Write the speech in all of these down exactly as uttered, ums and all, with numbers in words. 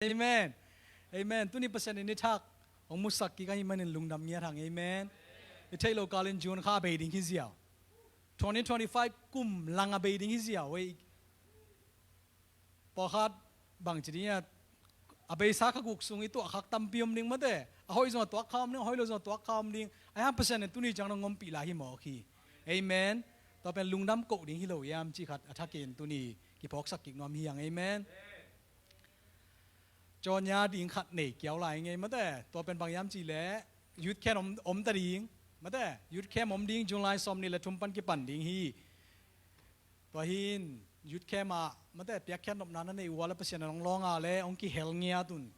Amen. Amen. Tuni Pasian in i thak hong musak kik ahih manin lungdam ngiat hang. Amen. I theih loh kalin June kha a bei ding hi ziau. Twenty twenty-five kum lang a bei ding hi ziau ei. Pawlkhat bangci ding a, a beisa kha guk sung i tuah khak tampi om ding mate. A hoih zong a tuak kha om ding, a hoih lo zong a tuak kha om ding. Ahi hang Pasian in tuni ciang nong ompih lai hi mawk hi. Amen. Tua pen lungdam koh ding hi lo hiam cih khat a thakin tuni kiphawksak kik nuam hi hang. Amen. Cawnya ding khat nei kiau lai ngei mate. Tua pen bang hiam cih leh youth camp om, om ta ding mate. Youth camp om ding July sawm nih le thum pan kipan ding hi. Tua hin youth camp ah mate piakkhiat nopna na neih uh a le Pasian in hong lawng a le hong kihel ngiat un.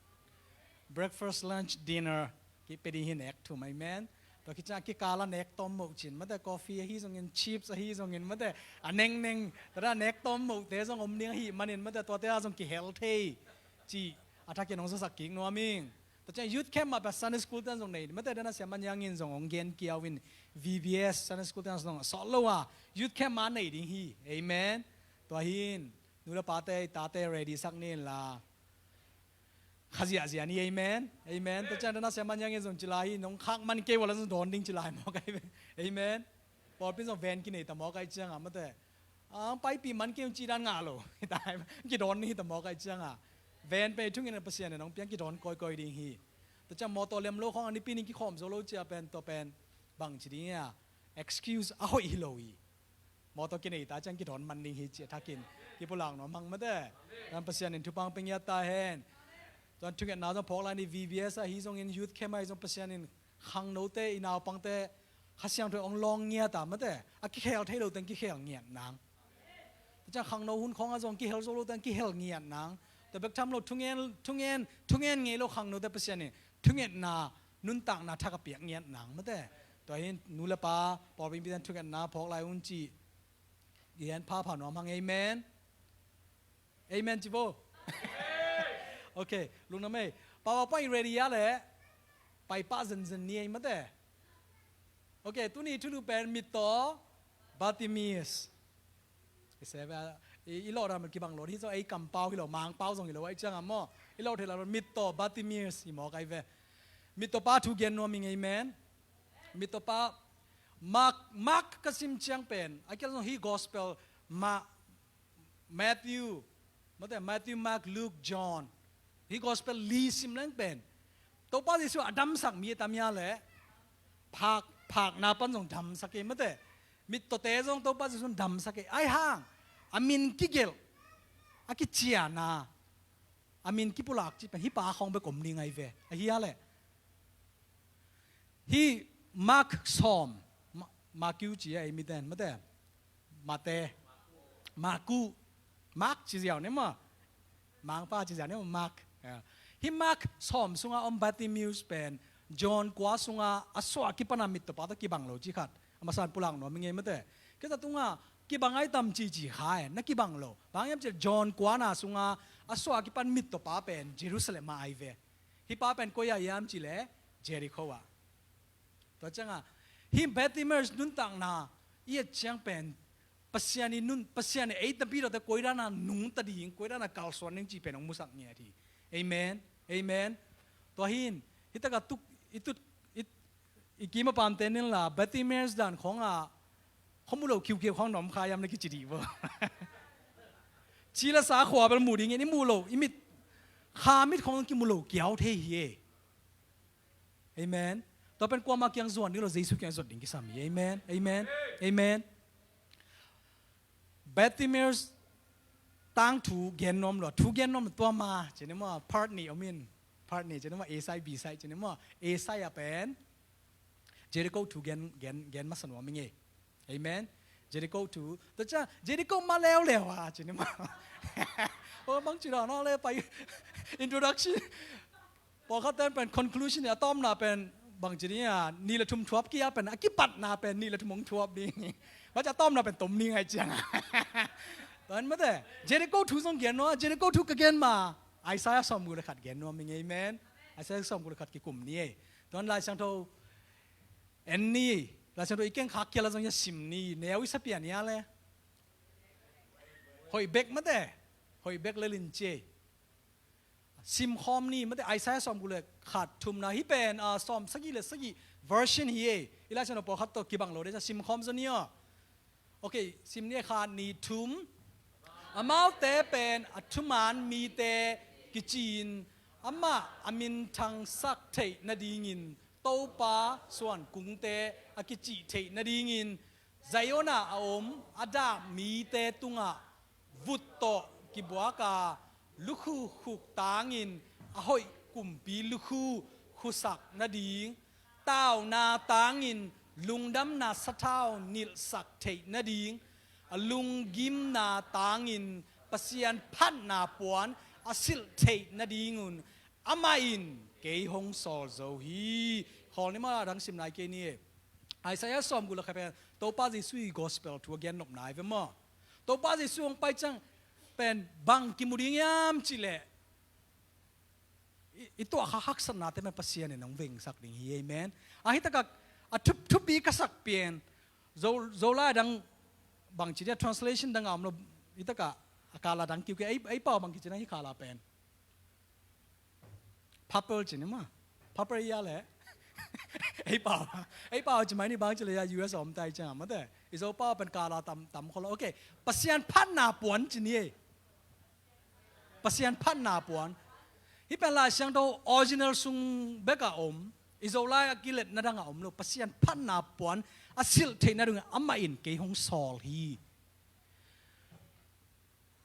Breakfast, lunch, dinner kipia ding hi nek thum. Amen. Tua khit ciang a kikal a nek tawm moh cin mate coffee ahi zongin chips ahi zongin mate a nengneng tua a nek tawm mohte zong om ding ahih manin mate tuate a zong kihel thei cih a thakin hong zasak kik nuam ing. Tua ciang youth camp mah pen Sunday school ten zong nei mate dana siamah niangin zong hong gen kiau in V B S Sunday school ten zong sawt lo a youth camp mah nei ding hi. Amen. Tua hin nu le pate i tate ready sak ni in la kha ziahziah ni. Amen. Amen. Tua ciang dana siamah niangin zong ci lai hi nong khak man kei uh a la zong dawn ding ci lai mawk ai. Amen. Pawlpi in zong van kinei ta mawk ai ciangah mate ang paipih man kei un ci dan ngah lo. Kidon ni hi ta mawk ai ciangah van pen i thungen a Pasian in hong piang kidon kawikawi ding hi. Tua ciang mawtaw lem lo khawng a nipi ning kikhawm zo lo cia pen tua pen bangci ding a excuse a hoih hi lo hi. Mawtaw kinei ta ciang kidon man ding hi ci a thakin kipulak nuam hang mate. Tuan Pasian in thupha pia ngiat ta hen. Tuan thungetna zong phawk lai ni V B S ahi zongin youth camp ahi zong Pasian in khangnote i naupangte Kha Siangtho hong lawng ngiat a mate a kikhel thei lo teng kikhel ngiat nang. Tua ciang khangno hun khawng a zong kihel zo lo teng kihel ngiat nang. Tua bek tham lo thungen thungen thungen ngei lo khangnote Pasian in thungetna nuntakna thak a piak ngiat nang mate. Tua hin nu le pa pawlpi in thungetna phawk lai un ci i hen phapha nuam hang. Amen. Amen ci bo. Ok. Lungdam ei. Papa pai ready a le pai pah zenzen ni ei mate. Ok. Tuni thulu pen mittaw Bartimaeus. I se ve a i lawh dan kibang lawh hi zong ei kampau hi lo mangpau zong hi lo ai ciang a maw i lawh thei la lo mittaw Bartimaeus hi mawk ai ve. Mittaw pa thu gen nuam ing. Amen. Mittaw pa Mark Mark ka sim ciang pen a kial zong hi gospel ma Matthew mate Matthew, Mark, Luke, John hi gospel li sim leng pen Topa Jesu a damsak mi a tam hia le phak phakna pan zong damsak ei mate. Mittawte zong Topa Jesu damsak ei ai hang a min kigelh a kiciana a min kipulak ci pen hi pa khawng bek om ding ai ve ahi a le. Hi Mark sawm Mark ci a ei miten mate mate Marku Mark ci ziau ne maw. Mangpa ci ziau ne maw Mark. Hi Mark sawm sunga om Bartimaeus pen John kua sunga a suah kipana mittawpa tawh kibang lo ci khat a masan pulak nuam i ngei mate. Kei ta tunga kibang ai tam ci ci kha e na kibang lo bang hiam ci John kuana sunga a suah kipan mittawpa pen Jerusalem ah ai ve. Hi pa pen koi ah hiam ci le Jericho ah. Tua cianga hi Bartimaeus nuntakna i et ciang pen Pasian i nun Pasian i ei tapi lote koidana nungta ding koidana kalsuan ding ci pen hong musak ngiat hi. Amen. Amen. Tua hin hitaka tuk i tut i kima pamte nin la Bartimaeus dan khawngah khaw mu lo khiukhiu khawng na om kha hiam na kici dih vo. Ci le sa khua bel mu dingin i mu lo i mit kha mit khawng kimu lo kiau thei hi e. Amen. Tua pen kuama kiang zuan ding lo Jesu kiang zuan ding kisam hi. Amen. Amen. Amen. Bartimaeus tang thu gen nuam lo thu gen nuam lo tua ma cini maw part ni om in part ni cini maw A side B side cini maw A side a pen Jericho thu gen gen gen masa nuam i ngei. Amen. Jericho thu tua cia Jericho ma leuleu a cini maw. O bang cina na le pai introduction. Pawlkhat ten pen conclusion a tawmna pen bang ci ding a nih le thum thuap kia pen a kipatna pen nih le thum hong thuap ding. Bang ci a tawmna pen tom ning ai ciang a. Tuan mate Jericho thu zong gen nuam Jericho thu ka gen ma Isaiah sawm guk le khat gen nuam i ngei men. Isaiah sawm guk le khat kikum ni ei. Tuan Lai Siangtho en ni Lai Siangtho i keng khak kia la zong ia sim ni neu i sapia ni a le. Hoih bek mate hoih bek le lin ci ei. Simkhawm ni, mate, Isaiah sawmguk le khat, thumna, hih pen, ah, sawmsagih le sagih version hi e. I Lai Siangtho pawlkhat tawh kibang lo dei, simkhawm zaw ni aw. Ok, sim ni e, khat, nih, thum. Amaute pen a thuman mite kici-in amah a minthangsak theih nadingin Topa suan kungte a kicih theih nadingin Zion-ah a om a dak mite tungah vut tawh kibuak a, lukhu khuk tangin a hoih kumpi lukhu khusak nading, tauna tangin lungdamna sathau nilhsak theih nading, a lunggimna tangin Pasian phatna puan a silh theih nadingun amah in kei hong sawl zo hi. Khawl ni maw, a dang sim nai kei ni e. Isaiah sawmguk le khat pen Topa Jesuh i gospel thu a gen nopna hi ve maw. Topa Jesuh hong pai ciang pen bang kimu ding hiam cih leh, i, i tuahkha haksatnate pen Pasian in hong vengsak ding hi, amen. A, hih takah a thup, thupi ka sak pen Zo, Zolai a dang bangci dia, translation dang a om lo, hih takah a kala dang kiu kei, ei, ei pau bang kici dang hih kala pen. Papel ci ni maw. Papel ia le. Ei pau. Ei pau ci mai ni, bang ci le ia U S a om tai ciang a, mate. I Zo pau pen kala tam, tam khol lo. Ok. Pasian phatna puan ci ni e. Pasian phatna puan. Hih pen Lai Siangtho original sung bek a om. I Zolai a kiletna dang a om lo. Pasian phatna puan a silh theih nading amah in kei hong sawl hi.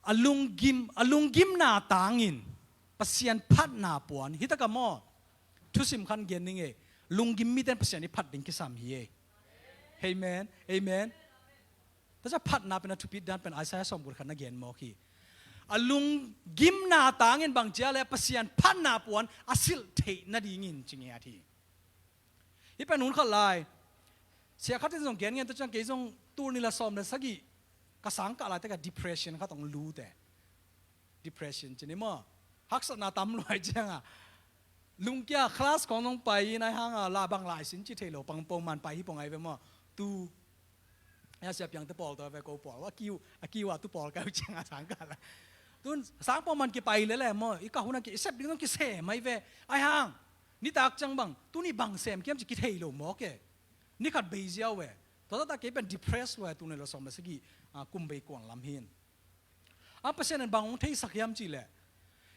A lunggim, a lunggimna tangin Pasian phatna puan. Hih takah maw, thusim khat gen ning e. Lunggim mite in Pasian i phat ding kisam hi e. Amen. Amen. Tua ciang phatna pen a thupit dan pen Isaiah sawmguk le khat na gen mawk hi. A lunggimna tangin bang ci a leh Pasian phatna puan a silh theih nadingin ci ngiat hi. Hih pen hun khat lai, sia khat in zong gen ngen, tua ciang kei zong tul nih le sawm le sagih ka sang kah lai tekah depression khat hong lut e. Depression ci ni maw. Haksatna tam lua ahih ciangin lungkia, class khawng zong pai in, ahih hangin la bang laisin ci thei lo, pang pawlman pai hi pong ai ve maw. Tu, a, sia piangte pawl tawh ve, ko pawl a kiu, a kiu a tu pawl kai uh ciangin sang kah lai. Tun sang pawlman kipai lel e maw, i kah hun a ki, i sep ding zong kisem ai ve. Ahih hang nitak ciang bang, tuni bang sem kiam ci kithei lo mawk e. Ni khat bei ziau e. Tua takah kei pen depressed lua e, tul nih le sawm le sagih, a, kum bei kuang lam hi in. A, Pasian in bang hong theisak hiam cih leh,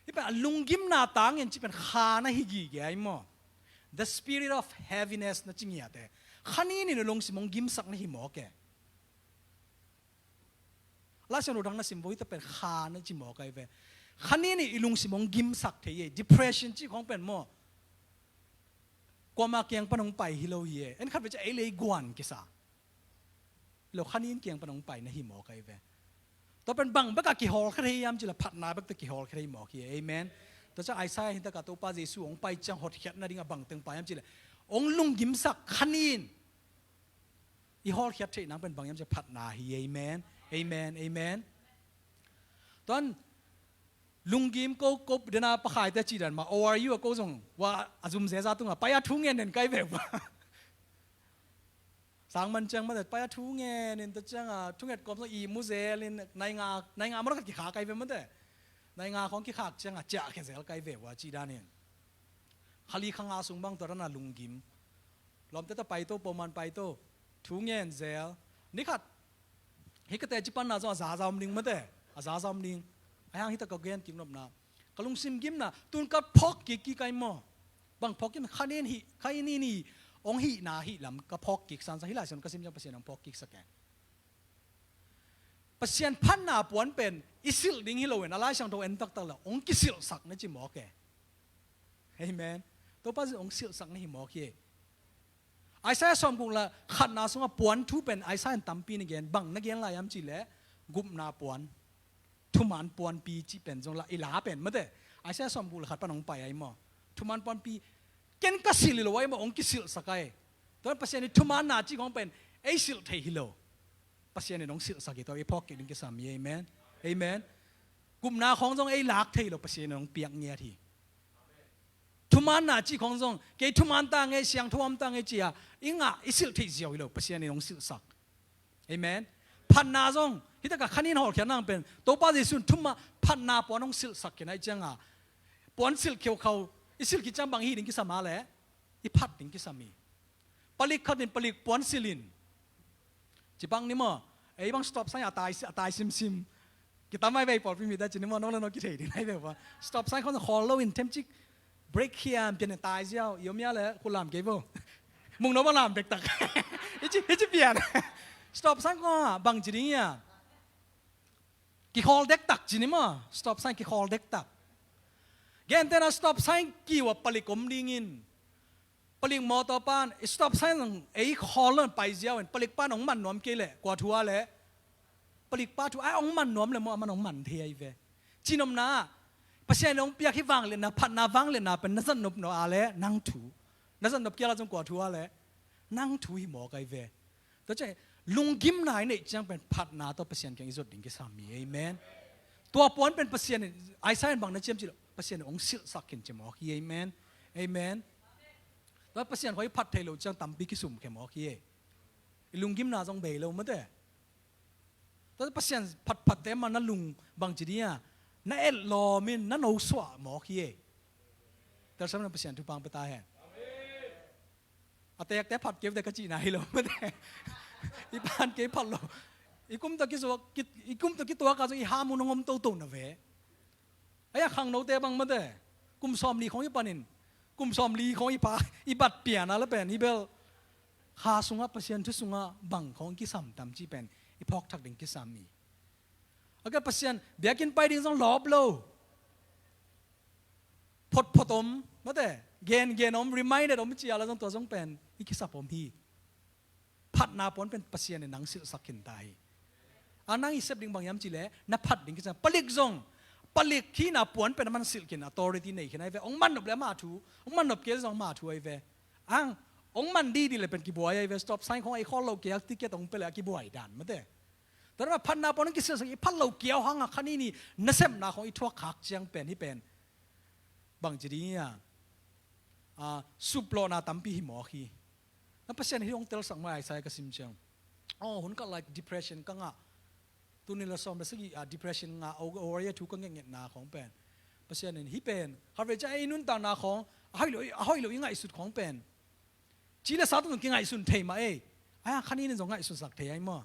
hih pen a lunggimna tangin cih pen kha na hi gige ai maw. The spirit of heaviness na ci ngiat e. Kha nin in i lungsim hong gimsak na hi mawk e. Lai Siangtho dang na sim vo, hih ta pen kha na ci mawk ai ve. Kha nin in i lungsim hong gimsak thei e. Depression cih khawng pen maw, kuama kiang pan hong pai hi lo hi e. En khat ve ciang ei le ei guan kisa lo, kha nin kiang pan hong pai na hi mawk ai ve. Tua pen bang bek a kihawlkhia thei hiam cih leh phatna bek tawh kihawlkhia thei mawk hi e. Amen. Tua ciang Isaiah hih takah Topa Jesuh hong pai ciang hotkhiat nading a bang teng pai hiam cih leh, hong lunggimsak kha nin i hawlkhiat theih nang pen bang hiam cih leh phatna hi. Amen. Amen. Amen. Tuan lunggim ko, ko dena pakhaite cih dan mah, O R U a ko zong wa a zum zeza tungah pai a thu ngen nen kai ve uh. Sang man ciang mah pai a thu ngen in, tua ciangin thunget kawm zong ihmu zel in, nai nga, nai nga mah lo khat kikhak kai ve mate. Nai nga khawng kikhak ciangin ciahkhia zel kai ve uh a cih dan in. Kha li kha nga sung bang tua dan a lunggim. Lawmte tawh pai to, pawlman pai to, thu ngen zel. Ni khat hih ka teci panna zong a zaza om ding mate. A zaza om ding. Ahih hang hih takah ka gen kik nopna, ka lungsim gimna tun ka phawk kik kik ai maw. Bang phawk kik, kha nin hih, kha nin hih, hong hihna hih lam ka phawk kik sansan, hih Lai Siangtho ka sim ciang Pasian hong phawk kiksak e. Pasian phatna puan pen i silh ding hi lo in, a Lai Siangtho en taktak leh hong kisilhsak na ci mawk e. Amen. Topa Jesuh hong silhsak na hi mawk hi e. Isaiah sawmguk le khatna sungah puan thu pen Isaiah in tampi na gen, bang na gen lai hiam cih leh gupna puan, thuman puanpi cih pen zong la, i la pen mate. Isaiah sawmguk le khat pan hong pai ai maw. Thuman puanpi, ken ka silh hi lo ai maw, hong kisilhsak ai. Tua Pasian i thumanna cih khawng pen ei silh thei hi lo. Pasian in hong silhsak hi, tua i phawk kik ding kisam hi. Amen. Amen. Gupna khawng zong ei lak thei lo, Pasian in hong piak ngiat hi. Thumanna cih khawng zong, kei thuman ta ngei, siangtho om ta ngei ci a i ngah, i silh theih ziau hi lo, Pasian in hong silhsak. Amen. Phatna zong hih takah kha nin hawlkhiat nang pen Topa Jesuh in thuma phatna puan hong silhsak khin ahih ciangin puansilh kheukhau i silh khit ciang bang i hih ding kisam a leh i phat ding kisam hi. Palik khat in palik puansilh in, ci bang ni maw, ei bang stop sign a tai, a tai simsim. Kitam ai ve, pawlpi mite ci ni maw, no le no kithei ding nai ve ua. Stop sign khong khawl lo in themcik brake khiam pian in tai ziau, i om ia leh khulam kei vo. Mung no bang lam dektak. Hici, hici pian. Stop sign khong ah bang ci ding ia, kikhawl dektak ci ni maw, stop sign kikhawl dektak. Gentehna stop sign kiu ah palik om dingin, palik mawtaw pan stop sign zong ei khawl lo in pai ziau in, palik pan hong man nuam kei leh kua thu a leh, palik pa thu a hong man nuam leh maw, a man hong man thei ahi ve. Cinopna ah Pasian in hong piak hih vangliatna, phatna vangliatna pen na zatnop nop a leh nang thu, na zatnop kei a leh zong kua thu a leh, nang thu hi mawk ahi ve. Tua ciang lunggimna i neih ciang pen phatna tawh Pasian kiang i zot ding kisam hi. Amen. Tua puan pen Pasian in, Isaiah in bang na ci hiam cih leh, Pasian in hong silhsak khin ci mawk hi. Amen. Amen. Tua Pasian khua i phat theih loh ciang tampi kisumkhia mawk hi. I lunggimna zong bei lo mate. Tua Pasian phatphatte mah na lung bang ci ding a, na etlawm in na nosuah mawk hi. Telsiam na Pasian thupha pia ta hen. A tekte phat kei uh teh ka cihna hi lo mate. I pan kei phat lo. I kum tawh kisuak, ki, i kum tawh kituak a zong i ham uh nong om toto na ve. Ahi a khangnote bang mate, kum sawmli khong i panin, kum sawmli khong i pha, i bat pian a la pen hi bel, kha sungah Pasian thu sungah bang khong kisam tam cih pen i phawk thak ding kisam hi. A ka Pasian biakinn pai ding zong lawp lo. Photphot om mate, gengen om, reminded om ci a la zong tua zong pen i kisap om hi. Phatna puan pen Pasian in nang silhsak khin ta hi. A nang i sep ding bang hiam cih leh na phat ding kisam. Palik zong, palik khihna puan pen a man silh khin, authority nei khin ahi ve. Hong man nop leh ama thu, hong man nop kei leh zong ama thu ahi ve. Ang, hong man didi leh pen kibuai ahi ve. Stop sign khong a i khawl lo kei a, ticket hong pia leh a kibuai dan mate. Tua na phatna puan hong kisilhsak, i phat lo kei a hang a kha ni ni nasepna khong i thuak khak ciang pen hih pen bang ci ding ia, a, suplawhna tampi hi mawk hi. Na Pasian hih hong telsak mai Isaiah ka sim ciang. Oh, hun khat lai depression ka ngah. Tuni la sawm la sagih, a, depression ngah, o, o, a thu ka ngetngetna khong pen. Pasian in hih pen khatvei ciang ei nuntakna khong a hoih lo, a hoih lo i ngaihsut khong pen, ci le sa tawh zong kingaihsun thei mah ei. Ahi a kha ni ni zong ngaihsunsak thei ahi maw.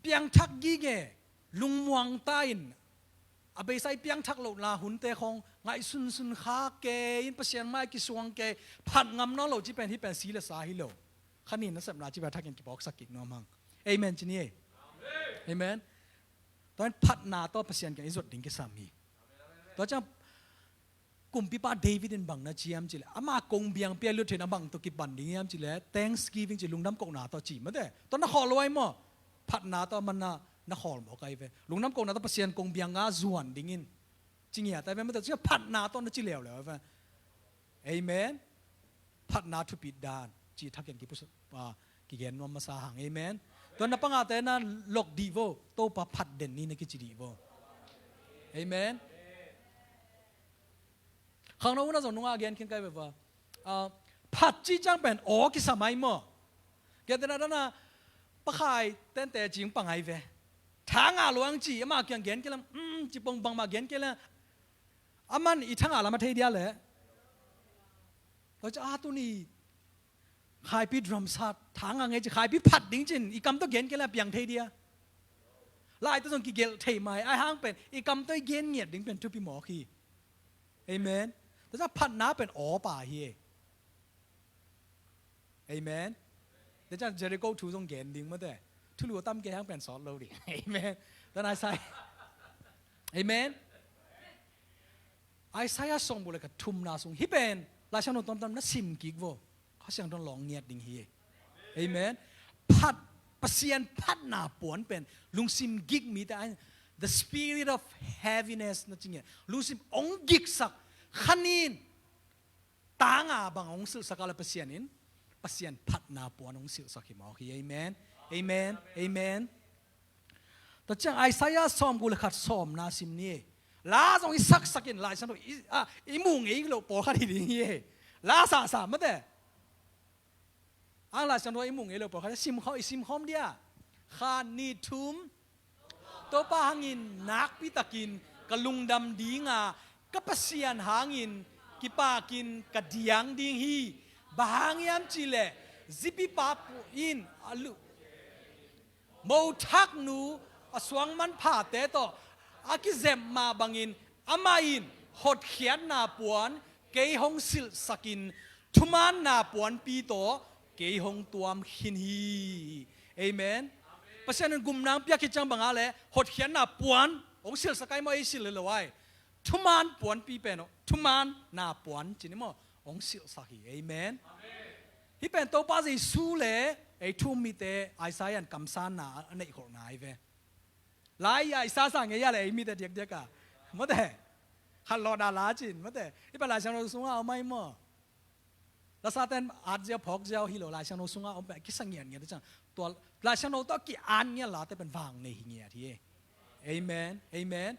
Piangthak gige, lungmuang ta in, a beisa i piangthak lohna hunte khong ngaihsunsun kha kei in, Pasian mai kisuang kei, phat ngam nawn lo cih pen hih pen si le sa hi lo. Kha ni nasepna cih pen a thakin kiphawksak kik nuam hang. Amen ci ni ei. Amen. Tua in phatna tawh Pasian kiang i zot ding kisam hi. Tua ciang kumpipa David in bang na ci hiam cih leh, ama kong biang pia lut theihna bang tawh kipan ding hiam cih leh, thanksgiving ci, lungdam kohna tawh ci mate. Tua na khawl lo ahi maw? Phatna tawh a man na, na khawl mawk ahi ve. Lungdam kohna tawh Pasian kong biang a zuan dingin ci ngiat ahi ve mate. Tua ciang phatna tawh na ci leuleu ahi ve. Amen. Phatna thupit dan cih thakin kipusa, a, kigen nuam masa hang. Amen. Tua na pangate na lok dih vo, Topa phat den ni na kici dih vo. Amen. Khangno hun a zong nungah gen khin kai veva. A, phat cih ciang pen aw kisam ahi maw. Gentehna dan a Pa Khai tente cing pang ahi ve. Tha ngah luang ci, ama kiang gen kei leh, mm, ci pong bangmah gen kei leh, a man i tha ngah lam a thei dia leh. Tua ci a tuni Khaipi drum sat tha ngah ngei ci, Khaipi phat ding cin i kam tawh gen kei leh a piang thei dia. Lai tawh zong kigelh thei mai, ahi hang pen i kam tawh i gen ngiat ding pen thupi mawk hi. Amen. Tua ciang phatna pen aw pa hi. Amen. Tua ciang Jericho thu zong gen ding mate. Thulu a tam kei hang pen sawt lo ding. Amen. Tua na Isaiah. Amen. Isaiah sawmguk le khat thumna sung hih pen Lai Siangtho tuamtuam na sim kik vo. Kha Siangtho lawng ngiat ding hi. Amen. Phat, Pasian phatna puan pen lungsim gik mite a, the spirit of heaviness na ci ngiat. Lungsim ong giksak, kha ni in tang a bang ong silhsak a leh Pasian in, Pasian phatna puan ong silhsak hi mawk hi. Amen. Amen. Amen. Tua ciang Isaiah sawmguk le khat sawmna sim ni. La zong i saksak in Lai Siangtho i, a, i mu ngei loh pawlkhat hi ding hi. La sasa mate. Ang Lai Siangtho i mu ngei loh pawlkhat sim khawm, i sim khawm dia. Kha ni thum. Topa hangin nakpi takin ka lungdam dinga ka Pasian hangin kipakin ka diang ding hi. Bang hang hiam cihleh zipipa in a lu mothaknu a suangmanphate tawh a kizep mah bangin amah in hotkhiatna puan kei hong silhsakin thumaanna puanpi tawh kei hong tuam khin hi. Amen. Pasian in gupna hong piak khit ciang banga le hotkhiatna puan hong silhsak ai maw, ei silh lo ai. Thumaan puanpi pen, thumaanna puan cih ni maw, hong silhsak hi. Amen. Hih pen Topa Jesu le ei thu-um mite Isaiah in kamsanna a neihkholhna hi ve. Lai Isaiah sang ngei a le ei mite diakdiak a, mate, khat lawh dah la cin, mate. Hih pen Lai Siangtho sungah a om ai maw. Lasaten at ziau phawk ziau hi lo, Lai Siangtho sungah om pen kisa ngiatngiat ciang, tua Lai Siangtho tawh ki-at ngiat late pen vang nei hi ngiat hi. Amen. Amen.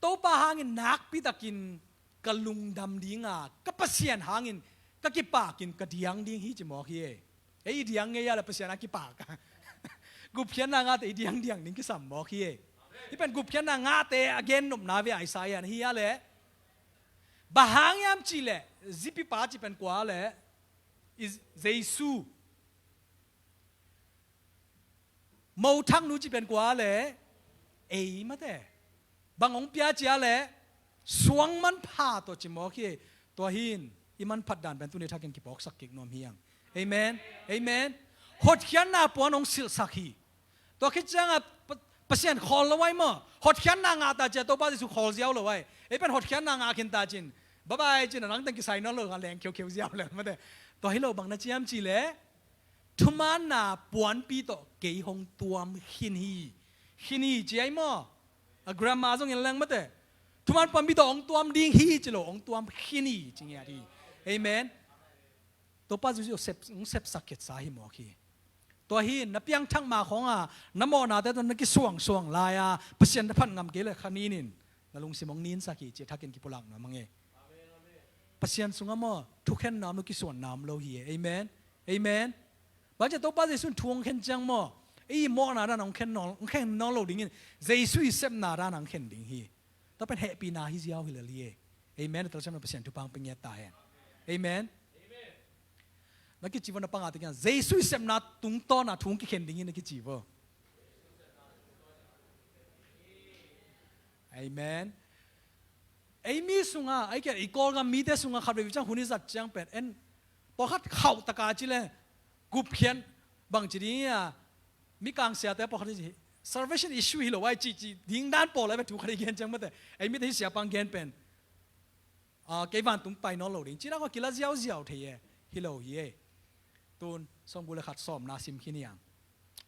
Topa hangin nakpitakin ka lungdam dinga ka Pasian hangin ka kipakin ka diang ding hi ci mawk hi. Ei i diang ngei a le Pasian a kipak a, gupkhiatna ngate i diang diang ding kisam mawk hi. Hih pen gupkhiatna ngate a gennopna ve Isaiah in hi a le. Bang hang hiam cihleh zipipa cih pen kua le, i Jesu. Mothaknu cih pen kua le, ei mate. Bang hong pia cia le, suangmanpha tawh ci mawk hi. Tua hi-in i manphat dan pen tuni thakin kipawksak kik nuam hi hang. Amen. Amen. Hotkhiatna puan hong silhsak hi. Tua khit cianga Pa-, Pasian khawl lo ai maw. Hotkhiatna ngah ta cia Topa Jesu khawl ziau lo ai. Ei pen hotkhiatna ngah khin ta cin, bye bye cin, a nang teng kisai nawn lo, a leng kheukheu ziau leng mate. Tua hi lo, bang na ci hiam cihleh, thumaanna puanpi tawh kei hong tuam khin hi. Khin hi ci ai maw. A grammar zong en leng mate. Thumaan puanpi tawh hong tuam ding hi ci lo, hong tuam khin hi ci ngiat hi. Amen. Topa Jesu sep, hong sepsak khiatsa hi mawk hi. Tua hi, na piangthak ma khawnga na mawhnate tawh na kisuangsuang lai-a Pasian na phat ngam kei le kha ninin na lungsim hong ninsak hi ci thakin kipulak nuam hang e. Pasian sungah maw, thukhenna om lo, kisuanna om lo hi e. Amen. Amen. Bang ci Topa Jesu in thu hong khen ciang maw, ei mawhna dan hong khen nawn, hong khen nawn lo dingin Jesu i sepna dan hong khen ding hi. Tua pen hehpihna hi ziau hi lel hi e. Amen. Telsiam na Pasian thupha hong pia ngiat ta hen. Amen. Na kici vo na pangate kiang, Jesu i sepna tungtawna thu hong kikhen ding hi na kici vo. Amen. Ei mi sungah, ei kia i Kawlgam mite sungah khat vei ciang hun i zat ciang pen en, pawlkhat khauh taka ci le, gupkhiat bang ci ding a, mikang siate pawlkhat ci, salvation issue hi lo ai ci, ci ding dan pawl ai ve, thu khat i gen ciang mate. Ei mite hi siapang gen pen, a, kei vantung pai nawn lo ding ci dan kha kila ziauziau thei e. Hi lo hi e. Tun sawmguk le khat sawmna sim khin hi hang.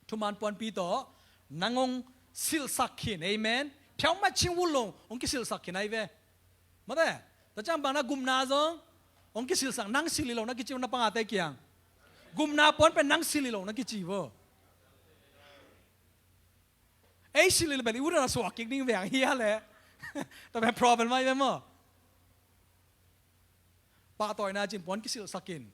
Thumaan puanpi tawh nang hong silhsak khin. Amen. Phiau mai cing vul lo, hong kisilhsak khin ai ve. Mate, tua ciang bang na gupna zong hong kisilhsak, nang silh hi lo na kici vo na pangate kiang. Gupna puan pen nang silh hi lo na kici vo. Ei silh hi lo pen i ut a na suak kik ding veng hi a le. Tua pen problem ai ve maw. Pahtawina cin puan kisilhsak in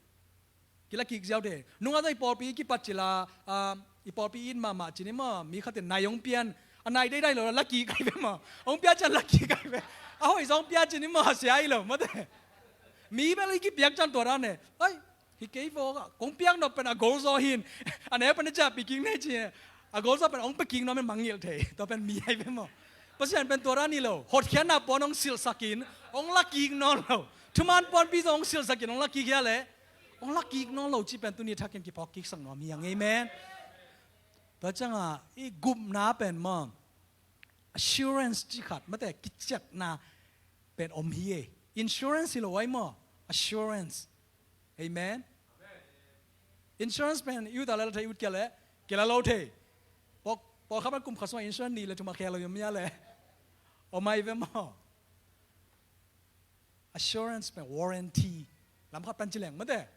kila kik ziau thei. Nungah zong i pawlpi i kipat cila, ah, i pawlpi it mahmah cin i maw, mi khatin nai hong pian, a nai deidai lo la kik ai ve maw. Hong pia cian la kik ai ve. A hoih zong pia cin i maw, sia ai lo mate. Mi bel i kipiak cian tua dan e. Ai, hi kei vo, kong piak nop pen a golzaw hin. A neu pen a ciah pi kik nei ci. A golzaw pen hong pia kik nuam in mangngilh thei. Tua pen mi ai ve maw. Pasian pen tua dan hi lo. Hotkhiatna puan hong silhsak in hong la kik nawn lo. Thumaan puanpi zong hong silhsak in hong la kik hia le. Hong la kik nawn lo cih pen tuni thakin kiphawk kiksak nuam hi hang. Amen. Tua ciangah i gupna pen maw, assurance cih khat mate, kiciatna pen om hi e. Insurance hi lo ai maw. Assurance. Amen. Insurance pen i ut a le la thei, i ut kei a le kei la lo thei. Pawl, pawlkhat pen kum khat sungah insurance nih le thum a khel lo hi om hia le. Om ai ve maw. Assurance pen warranty. Lam khat pan ci leng mate.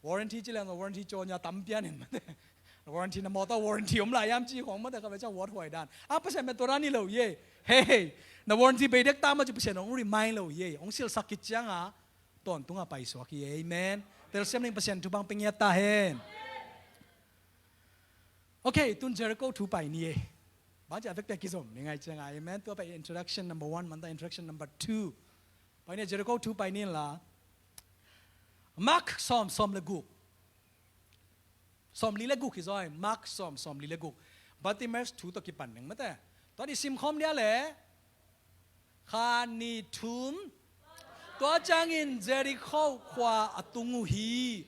Warranty ci leng, warranty caw nia tam pian in mate. Warranty na mawtaw warranty om lai hiam ci khong mate, kha ve ciang worthwhile dan. A Pasian pen tua dan hi lo hi e. Hei, na warranty bei dek ta maw ci Pasian hong remind lo hi e. Hong silhsak khit cianga tawntunga paisuak hi e. Amen. Telsiam ning Pasian thupha hong pia ngiat ta hen. Ok, tun Jericho thu pai ni e. Tua ciang a vekpi a kizom ni ngai ciang a, amen. Tua pen introduction number one, manta introduction number two. Pai ni, Jericho thu pai ni la. Mark sawm, sawm le guk. Sawm li le guk hi zaw, Mark sawm, sawm li le guk. Bartimaeus thu tawh kipan ning mate. Tua i sim khawm dia le. Kha ni thum. Tua ciangin Jericho khua a tung uh hi.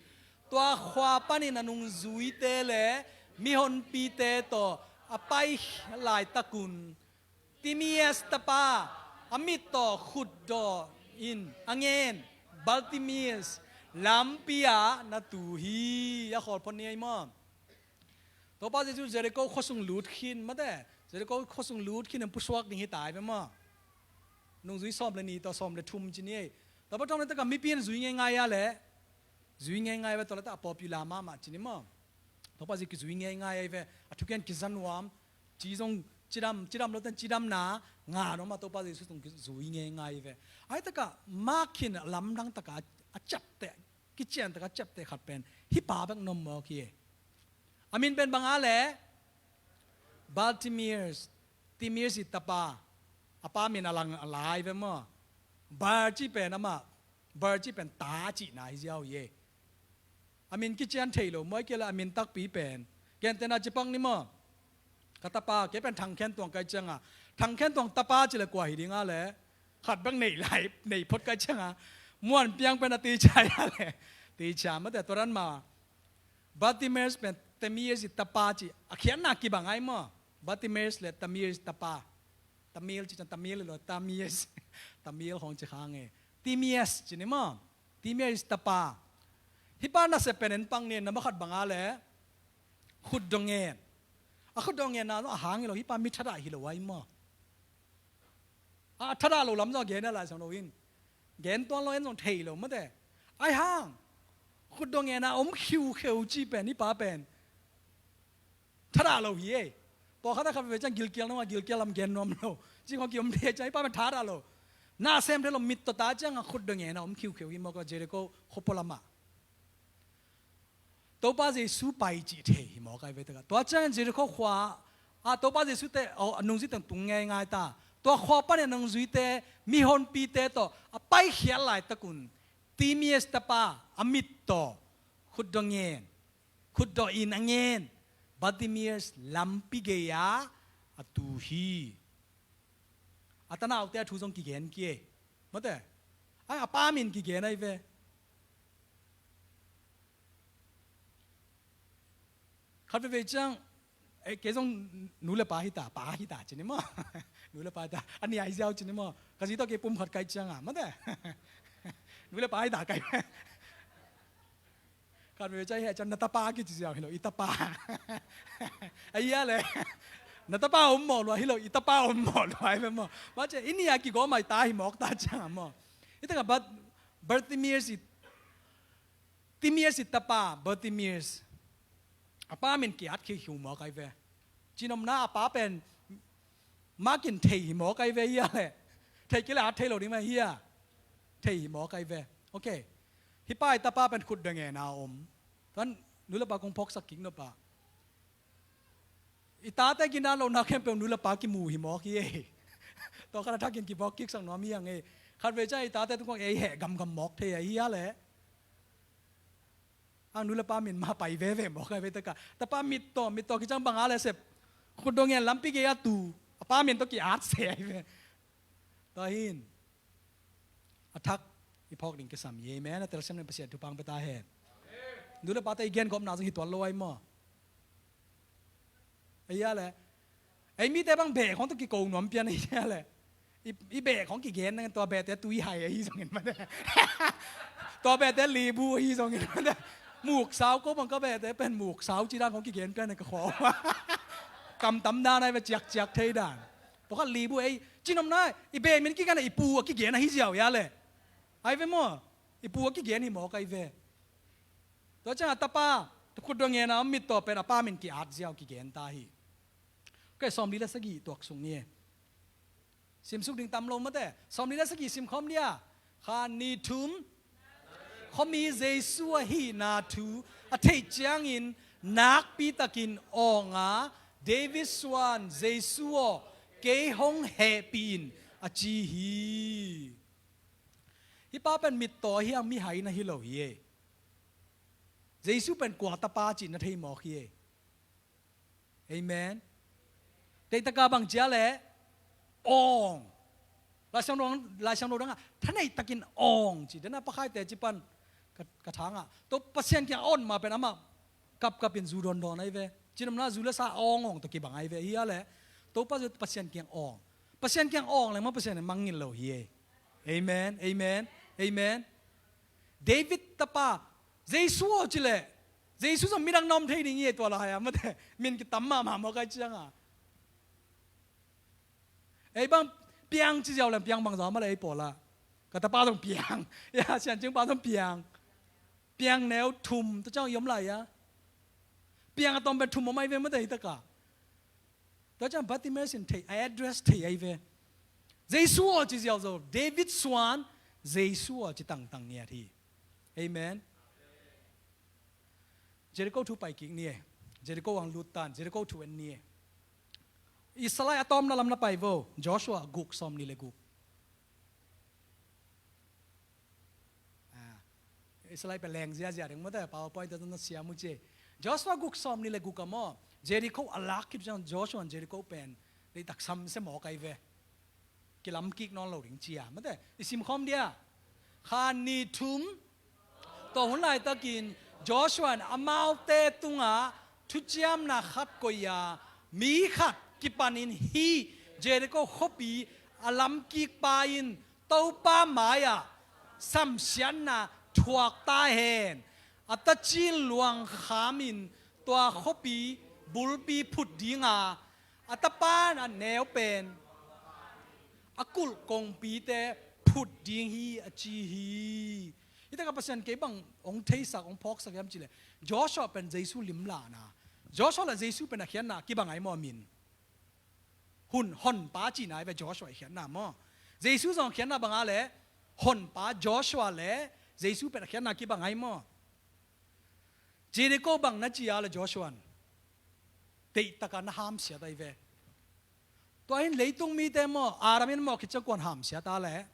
Tua khua panin a nungzuite le mihonpite tawh a pai laitakun Timaeus tapa, a mit tawh khutdaw in a ngen Bartimaeus lampi ah na tu hi. A khawl phot ni ei maw. Topa Jesu Jericho khuasung lut khin mate. Jericho khuasung lut khin in pusuak ding hi tai ve maw. Nungzui sawm le ni tawh sawm le thum ci ni ei. Topa thawng le taka mipi in zui ngeingai a le. Zui ngeingai ve, tua le ta a popular mahmah ci ni maw. Topa Jesu kizui ngeingai ei ve. A thugen kiza nuam. Ci zong cidam, cidam lo ten cidamna ngah nuam a Topa Jesu tung kizui ngeingai ei ve. Ai taka Mark in a lamdang taka a ciapteh, kician taka a ciapteh khat pen hih pa bek na om mawk hi. A min pen bang a le? Bartimaeus. Timaeus i tapa. A pa min a lang a lai ve maw. Bar ci pen amah, Bar ci pen ta cihna hi ziau hi ei. A min kician thei lo maw, ai kei le a min takpi pen. Gentehna ci pak ni maw. Ka tapa, kei pen Thang Khen Tuang kai ciang a. Thang Khen Tuang tapa ci le kua hi ding a le. Khat bek nei lai, nei phot kai ciang a. Muan Piang pen a teacher hi a le. Teacher mate, tua dan mah. Bartimaeus pen Timaeus i tapa ci. A khiatna kibang ai maw. Bartimaeus le Timaeus tapa. Tamil ci ciang Tamil lo, Timaeus. Tamil hong ci khang e. Timaeus ci ni maw. Timaeus tapa. Hih pa nasep pen en pang ni, na ma khat bang a le. Khutdaw ngen. A khutdaw ngen na a hang hi lo, hih pa mi thadah hi lo ai maw. A thadah lo lam zong a gen a Lai Siangtho in. Gen tuan lo en zong thei lo mate. Ai hang. Khutdaw ngen a om khiukheu ci pen, hih pa pen. Thadah lo hi ei. Pawlkhat a khat ve ciang gilkial nuam a, gilkial lam gen nuam lo. Ci khong kiom thei ciang, hih pa pen thadah lo. Na sem thei lo, mit tawh ta ciang a khutdaw ngen a om khiukheu hi mawk a Jericho khua pualam ah. Topa Jesu pai cih thei hi mawk ai ve taka. Tua ciang Jericho khua a Topa Jesu te, aw, a nungzui teng tung ngeingai ta. Tua khua panin a nungzuite, mihonpite tawh a paikhiat laitakun Timaeus tapa a mit tawh khutdaw ngen. Khutdaw in a ngen Bartimaeus lampi gei-ah a tu hi. A tanaute a thu zong kigen kei ei. Mate. Ai, a pa min kigen ai ve. Khat veve ciang, eh, kei zong nu le pa hi ta, pa hi ta ci ni maw. Nu le pa hi ta, a ni ai ziau ci ni maw. Ka zi tawh kei pum khat kai ciang a, mate. Nu le pa hi ta kai. Khat veve ciang hi a ciang na tapa kici ziau hi lo, i tapa. A ia le. Na tapa om mawh lua hi lo, i tapa om mawh lua hi ve maw. Mate, i ni a kigawm ai ta hi mawk ta ciang a maw. I taka Bar-, Bartimaeus i Timaeus i tapa, Bartimaeus. A pa min ki-at khiukheu mawk ai ve. Cinomna a pa pen Mark in thei hi mawk ai ve hia le. Thei kei le at thei lo ding mah hia. Thei hi mawk ai ve. Ok. Hih pa i tapa pen khutdaw ngen a om. Tuan nu le pa kong phawksak kik nop a. I tate kinan lohna khempeuh nu le pa kimu hi mawk hi ei. Tua khat a thakin kiphawk kiksak nuam hi ang ei. Khat vei ciang i tate tung kong ei heh gamgam mawk thei a hia le. Ang nu le pa min mah pai veve mawk ai ve taka. Tapa mit tawh, mit tawh kiciang bang a le sep. Khutdaw ngen lampi gei a tu. A pa min tawh ki-at se ai ve. Tua hin. A thak i phawk ding kisam hi ei, amen. A telsiam nen Pasian thupha pia ta hen. Nu le pate i gen gawpna zong hi tuan lo ai maw. Ei a le. Ei mite bang beh khong tawh kiko nuam pian ei a le. I, i beh khong kigen nang tua behte tui hai ahi zongin mate. Tua behte libu ahi zongin mate. Muksau ko bang ka behte pen muksau ci dan khong kigen pian ka khawm. Kamtam dan ai ve ciakciak thei dan. Pawlkhat libu ei cinomna i beh min kigen a i pu a kigen ahi ziau a le. Ai ve maw. I pu a kigen hi mawk ai ve. Tua ciang a tapa, tua khutdaw ngen a om mit tawh pen a pa min ki-at ziau kigen ta hi. Kei sawmli le sagih tuak sung ni e. Simsuk ding tam lo mate. Sawmli le sagih sim khawm dia. Kha ni thum. Khuami Jesu ahihna thu a theih ciangin nakpi takin awng a David suan Jesu aw, kei hong hehpih in, a ci hi. Hih pa pen mittaw hiam, mihai na hi lo hi ei. Jesu pen kua tapa cih na thei mawk hi ei. Amen. Teihtaka bang cia leh awng. Laisiangtho, Laisiangtho dangah thaneihtakin awng ci. Dena Pakhaite ci pan ka, ka thangah, to Pasian kiang a awng ma pen amah kapkapin zu dawndawn ahi ve. Cinopna zu le sa awngawng tawh kibang ahi ve. Hi a leh Topa zu Pasian kiang awng. Pasian kiang awng leng mah Pasian in mangngilh lo hi ei. Amen. Amen. Amen. David tapa Jesu aw ci leh, Jesu zong midang na om thei ding hi ei tua lai-a, mate, min kitam mahmah mawk ahi cianga. Ei bang Piang ci ziau leng Piang bang zaw mah leh ei pawlah. Ka tapa zong Piang. Ya, Siancing pa zong Piang. Piang neu thum, tua ciang i om lai-a. Piang a tawm pen thum om ahi ve mate, hitakah. Tua ciang Bartimaeus in thei, a address thei ahi ve. Jesu aw ci ziauziau, David suan Jesu aw ci tangtang ngiat hi. Amen. Jericho thu pai kik ni e. Jericho ang lut tan, Jericho thu en ni e. Israel a tawmna lam na pai vo, Joshua guk sawm ni le guk. Ah, Israel pen leng ziazia ding mate, PowerPoint te na siam uh ci. Joshua guk sawm ni le guk a maw, Jericho a lak khit ciang Joshua in Jericho pen deihtak samsia mawk ahi ve. Kilam kik nawn lo ding cia mate, i simkhawm dia. Kha ni thum tawh hun laitakin Joshua in amaute tungah thuciamna khat koih a, mi khat kipanin hih Jericho khuapi a lamkikpa in Topa mai-ah samsiatna thuak ta hen. A tacil luangkham in tua khuapi bulpi phut ding a, a tapa a neu pen a kulh kongpite phut ding hi, a ci hi. Hitakah Pasian kei bang hong theisak, hong phawksak hiam ci leh, Joshua pen Jesu limlahna. Joshua le Jesu pen a khiatna kibang ahi maw, min. Hun, honpa cihna ahi ve Joshua i khiatna maw. Jesu zong khiatna bang a leh, honpa Joshua le Jesu pen a khiatna kibang ahi maw. Jericho bang na ci a leh Joshua in deihtaka na hamsiat ahi ve. Tua in leitung mite maw, Adam in maw khit ciang kuan hamsiat a leh,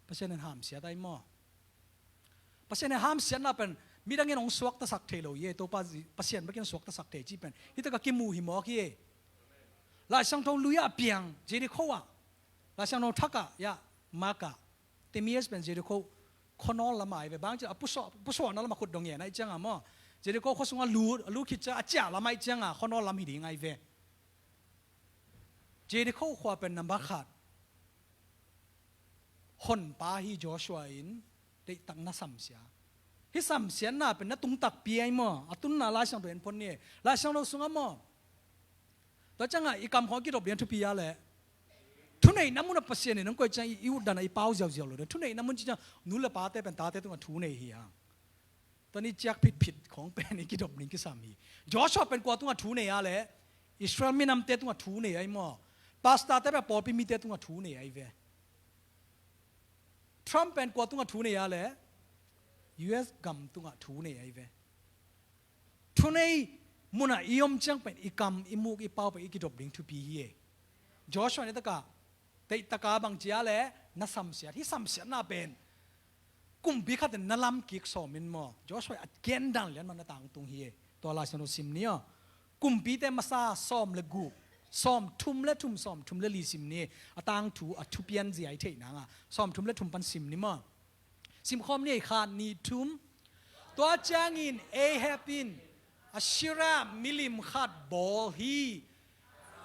Pasian in hamsiat ahi maw. Pasian in hamsiatna pen midang in hong suaktasak thei lo hi ei, Topa Pasian bek in suaktasak thei cih pen hitakah kimu hi mawk hi ei. Laisiangtho lui-ah a piang Jericho ah, Laisiangtho thakah, ya, Mark ah, Timaeus pen Jericho khuanawl lam ahi ve. Bang ci a pusuah, pusuahna lam a khut dong ngen ahi cianga maw, Jericho khua sungah lut, a lut khit ciang a ciah lam ahi cianga khuanawl lam hi ding ahi ve. Jericho khua pen nambat khat honpa hi Joshua in deihtak na samsia. Hih samsiatna pen na tung takpi ahi maw. A tunna Laisiangtho en phot ni. Laisiangtho sungah maw, tua ciangah i kam khawng kidop ding thupi a leh, thuneihna munah Pasian in hong koih ciang i, i utdan ah i pau ziauziau lo ding. Thuneihna mun ci ciang nu le pate pen tate tungah thu nei hi hang. Tua ni ciak phitphit khawng pen i kidop ding kisam hi. Joshua pen kua tungah thu nei a leh, Israel minamte tungah thu nei ahi maw. Pastorte pen pawlpi mite tungah thu nei ahi ve. Trump pen kua tungah thu nei a leh, U S gam tungah thu nei ahi ve. Thunei munah i om ciang pen i kam, i muk, i pau pen i kidop ding thupi hi ei. Joshua in hitakah deihtaka bang ci a leh na samsiat. Hih samsiatna pen kumpi khat in na lamkik sawm in maw, Joshua a gendan lian mah na tangtung hi ei. Tua Laisiangtho sim ni aw. Kumpite masa sawm le guk, sawm thum le thum, sawm thum le li sim ni. A tangthu a thupian zia i theih nanga sawm thum le thum pan sim ni maw. Simkhawm ni ei, khat, nih, thum. Tua ciangin Ahab in Asherah milim khat bawl hi.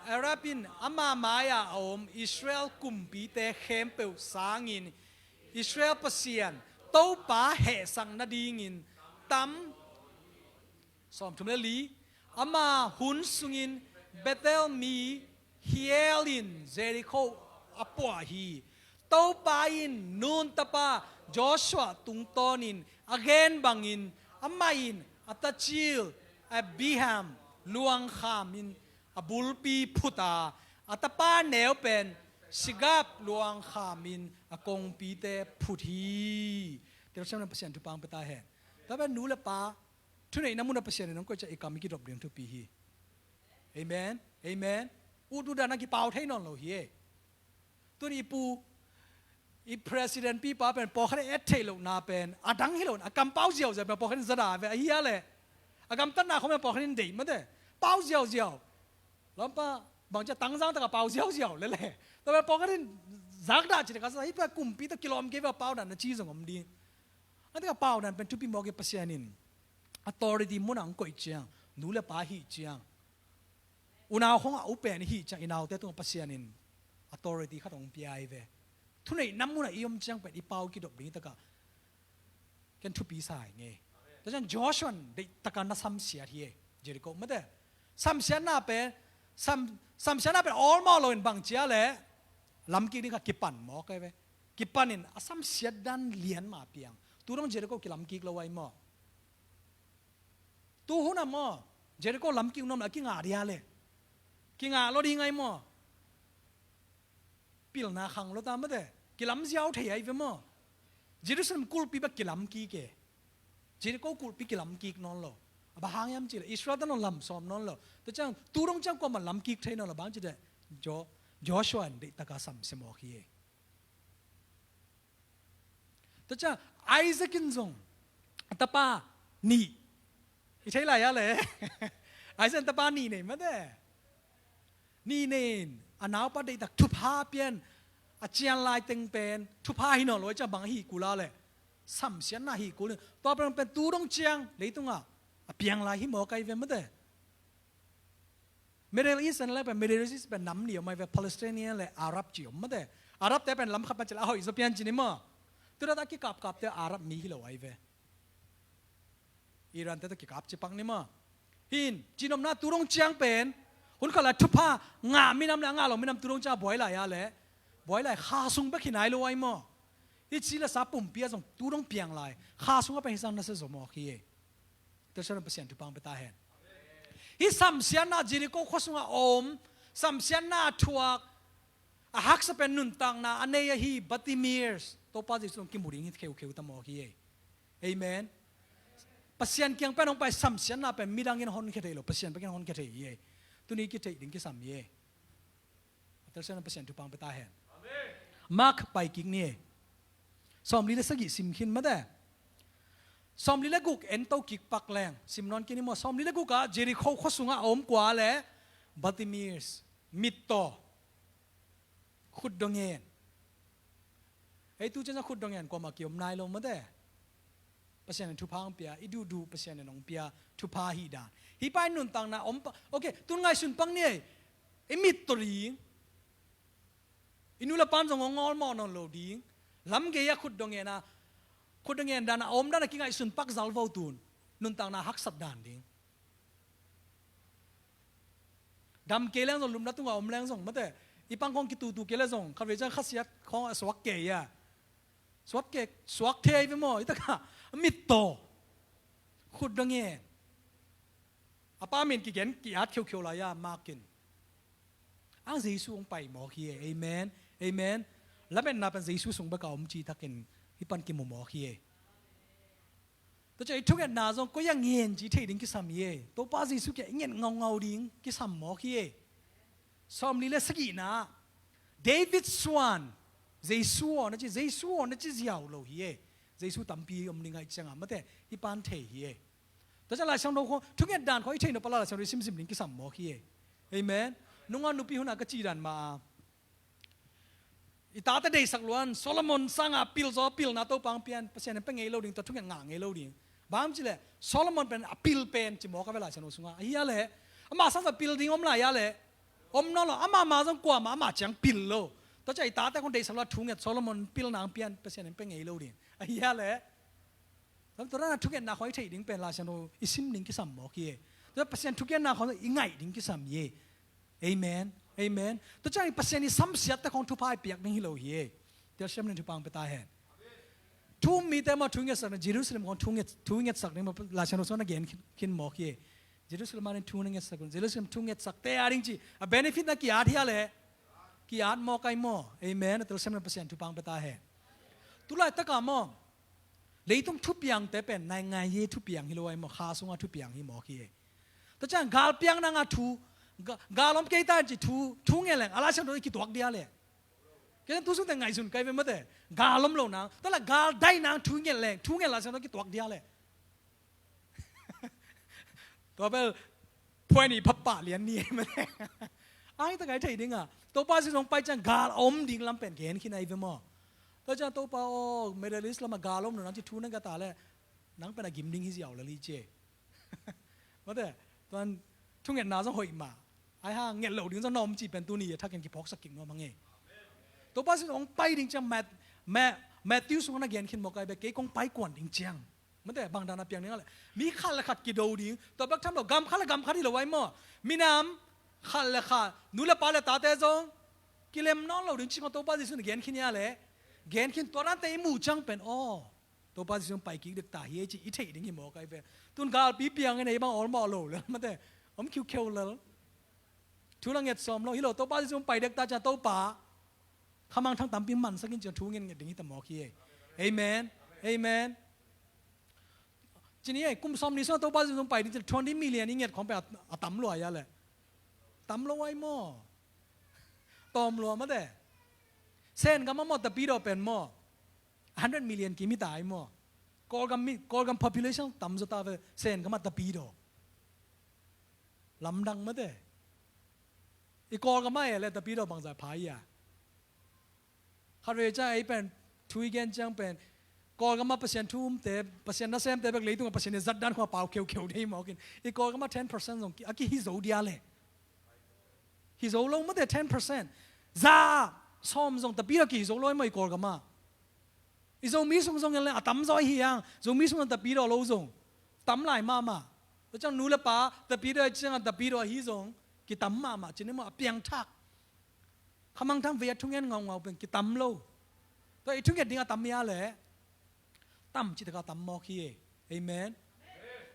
Ahab in ama mai-ah a om Israel kumpite khempeuh sangin Israel Pasian Topa hehsak nadingin tam, sawmthum le li, ama hun sungin Bethel mi Hiel in Jericho a puah hi. Topa in Nun tapa Joshua tungtawnin a gen bangin amah in a tacil Abraham luangkhamin a bulpi phut a, a tapa neu pen Segub luangkhamin a kongpite phut hi. Tel siam na Pasian thupha pia ta hen. Tua pen nu le pa, thuneihna munah Pasian in hong koih ciang i kam i kidop ding thupi hi. Amen. Amen. Ut ut a na kipau thei nawn lo hi e. Tuni i pu, i president pipa pen pawlkhat in et theih lohna pen a dang hi lo, a kam pau ziauziau pen pawlkhat in zada ve ahi a le. A gamtatna khawng pen pawlkhat in deih mate. Pau ziauziau. Lampa bang cia tangzang taka pau ziauziau lele. Tua pen pawlkhat in zakdah ci taka sa hi pa kumpi ta kilawm kei ve a pau dan na ci zong om ding. A taka pau dan pen thupi mawk i Pasian in authority mun a ang koih ciang, nu le pa hih ciang, unau khong a upen i hih ciang i naute tungah Pasian in authority khat hong pia i ve. Thuneihna mun a i om ciang pen i pau kidop ding i takah ken thupi sa i ngei. Tua ciang Joshua in deih taka na samsiat hi e. Jericho mate. Samsiatna pen, sam, samsiatna pen awlmawh loin bang cia le lamkik ding kha kipan mawk ai ve. Kipan in a samsiat dan lian ma piang. Tu dong Jericho kilamkik lo ai maw? Tu hun a maw, Jericho lamkik nuam la kingah dia le. Kingah lo ding ai maw? Pilna khang lo ta mate. Kilam ziau thei ai ve maw? Jerusalem kulpi bek kilamkik e. Jericho kulpi kilamkik nawn lo. A bang hang hiam cih le Israel ta nawn lam sawm nawn lo. Tua ciang tu dong ciang kuamah lamkik thei nawn lo bang cih le Jo-, Joshua in deih taka samsia mawk hi e. Tua ciang Isaac in zong a tapa nih i thei lai a le. Isaac in tapa nih nei mate. Nih nei in a naupa deihtak thupha pian a cian lai teng pen thupha hi nawn lo i ciang bang a hih kul a le. Samsiatna hih kul in tua pen pen tu dong ciang leitungah a piang lai hi mawk ai ve mate. Middle East an le pen Middle East pen nam nih om ai ve, Palestinian le Arab ci om mate. Arab te pen lam khat pan ci la a hoih zaw pian ci ni maw? Tudat a kikapkap te Arab mi hi lo ai ve. Iran te tawh kikap ci pak ni maw? Hin cinopna tu dong ciang pen hun khat lai thupha ngah minam le a ngah lo minam tu dong ciang a buai lai a le. Buai lai kha sung bek hi nai lo ai maw? Hih ci le sa pumpi a zong tu dong piang lai kha sung a pen hi sang na se zaw mawk hi e. Tel sian Pasian thupha pia ta hen. Hih samsiatna Jericho khua sungah a om, samsiatna a thuak, a haksa pen nuntakna a nei ahi Bartimaeus Topa Jesu hong kimu ding hi kheukheu ta mawk hi e. Amen. Pasian kiang pen hong pai samsiatna pen midang in honkhia thei lo, Pasian bek in honkhia thei hi e. Tuni kitheih ding kisam hi e. A tel sian Pasian thupha pia ta hen. Mark pai kik ni e. Sawmli le sagih sim khin mate. Sawmli le guk en to kik pak leng sim nawn khin ni maw? Sawmli le guk ah Jericho khua sungah a om kua le Bartimaeus, mittaw, khutdong en. Ei tu ciang khutdong en kuamah kiom nai lo mate. Pasian in thupha hong pia, i duhduh Pasian in hong pia thupha hi dan. Hih pa in nuntakna om pa, okay, tun ngaihsun pak ni ei. I mittaw ding. I nu le pan zong hong awlmawh nawn lo ding. Lam gei a khutdong en a, khutdong en dan a om dan a kingaihsun pak zal vo tun. Nuntakna haksat dan ding. Dam kei leng zong, lupna tungah om leng zong mate. I pang khong kitutu kei le zong khatvei ciang khasiat khong a suak kei a. Suak kei, suak thei ve maw? I takah mittaw, khutdong en. A pa min kigen ki-at kheukheu lai a Mark in. Ang Jesu hong pai mawk hi e. Amen. Amen. Lametna pen Jesu sung bek a om cih takin hih pan kimu mawk hi e. Tua ciang i thungetna zong koi a ngen ci thei ding kisam hi e. Topa Jesu kiang i nget ngaungau ding kisam mawk hi e. Sawmli le sagihna David suan, Jesu aw na ci, Jesu aw na ci ziau lo hi e. Jesu tampi om ding ahih ciangah mate hih pan thei hi e. Tua ciang Lai Siangtho khong thunget dan khong i theih nop a la Lai Siangtho i simsim ding kisam mawk hi e. Amen. Nunga nupi hun a ka cih dan mah a, i tate deisak luan Solomon sangah pil zaw, pilna Topa hong pian, Pasian in pia ngei lo ding, tua thunget ngah ngei lo ding. Bang hang hiam cih leh Solomon pen a pil pen ci mawk a ve Lai Siangtho sungah. Ahi a leh amah sangah pil ding om lai a leh om nawn lo, amah mah zong kuamah amah ciang pil lo. Tua ciang i tate khong deisak luan thunget, Solomon pilna hong pian, Pasian in pia ngei lo ding. Ahi a leh Tua dan a thungetna khong i theih ding pen Lai Siangtho i sim ding kisam mawk hi e. Tua Pasian thungetna khong i ngaih ding kisam hi e. Amen. Amen. Tua ciang Pasian i samsiatte khong thupha i piak ding hi lo hi e. Telsiam ning thupha hong pia ta hen. Thu um mite mah thu ngetsak ning, Jerusalem khong thu nget, thu ngetsak ning mah Lai Siangtho sung na gen khin, khin mawk hi e. Jerusalem a ding thu na ngetsak un, Jerusalem thu ngetsakte a ding ci a benefit na ki-at hi a leh ki-at mawk ai maw? Amen. A telsiam ning Pasian thupha hong pia ta hen. Tulaitak a maw, leitung thupiangte pen naingngaih thupiang hi lo ai maw, kha sunga thupiang hi mawk hi e. Tua ciang galpiang nanga thu, Ga-, gal om kei ta in ci thu, thu ngen leng, a Lai Siangtho i kituak dia leh. Kei tu sungte ngaihsun kai ve mate. Gal om lo nang, tua la gal dai nang thu ngen leng, thu ngen Lai Siangtho kituak dia leh. Tua bel, phuai ni phapah lian ni mate. Ai ta kai thei ding a. Topa Jesu hong pai ciang gal a om ding lam pen gen khin ai ve maw. Tua ciang Topa aw, Middle East lam a gal om lo nang ci thu nang ka ta leh, nang pen a gim ding hi ziau lel hi ci. Mate, tuan thungetna zong hoih mah. Ai hang nget lo ding zong na om ci pen tuni a thakin kiphawksak kik nuam hang e. Topa Jesu hong pai ding ciang Mat-, Ma-, Matthew sung na gen khin maw kai bek kei kong pai kuan ding ciang. Mate, bang dan a piang ding a leh. Mi khat le khat kido ding. Tua bek tham lo, gam khat le gam khat hi lo ai maw. Minam khat le khat, nu le pa le tate zong kilem nawn lo ding ci maw Topa Jesu na gen khin ia leh. Gen khin tua dante i muh ciang pen aw. Topa Jesu pai kik dek ta hi ei ci i theih ding hi maw kai ve. Tun galpi piang in ei bang awlmawh lo lel mate. Om khiukheu lel. Thu la nget sawm lo hi lo Topa Jesu pai dek ta ciang Topa. Khamangthang tampi mansak in ciang thu ngen nget ding hi ta mawk hi ei. Amen. Amen. Ci ni ei kum sawm ni sawm Topa Jesu pai ding ciang twenty million i nget khawng pen a, a tam lua ia leh. Tam lo ai maw. Tawm lua mate. Sen gam a maw tapidaw pen maw. Hundred million kim hi ta ai maw. Kawlgam mi, Kawlgam population tam zaw ta ve, Sen gam a tapidaw. Lamdang mate. I Kawlgam a e le tapidaw bangzah pha ia. Khat vei ciang ei pen, thu i gen ciang pen. Kawlgam a Pasian thu umte, Pasian nasemte bek leitung a Pasian i zat dan khua pau kheukheu dei mawk in. I Kawlgam a ten percent zong ki, a kihi zo dia leh. Hi zo lo mate ten percent. Za sawm zong tapidaw kihi zo lo ai maw i Kawlgam a. I Zomi sung zong en le a tam zaw hi hang. Zomi sung zong tapidaw lo zong tam lai mahmah. Tua ciang nu le pa tapidaw ciang a tapidaw ahi zong kitam mahmah ci ni maw a piangthak. Khamangthang vei a thungen ngaungau pen kitam lo. Tua i thunget ding a tam ia leh. Tam cih taka tam mawk hi e. Amen.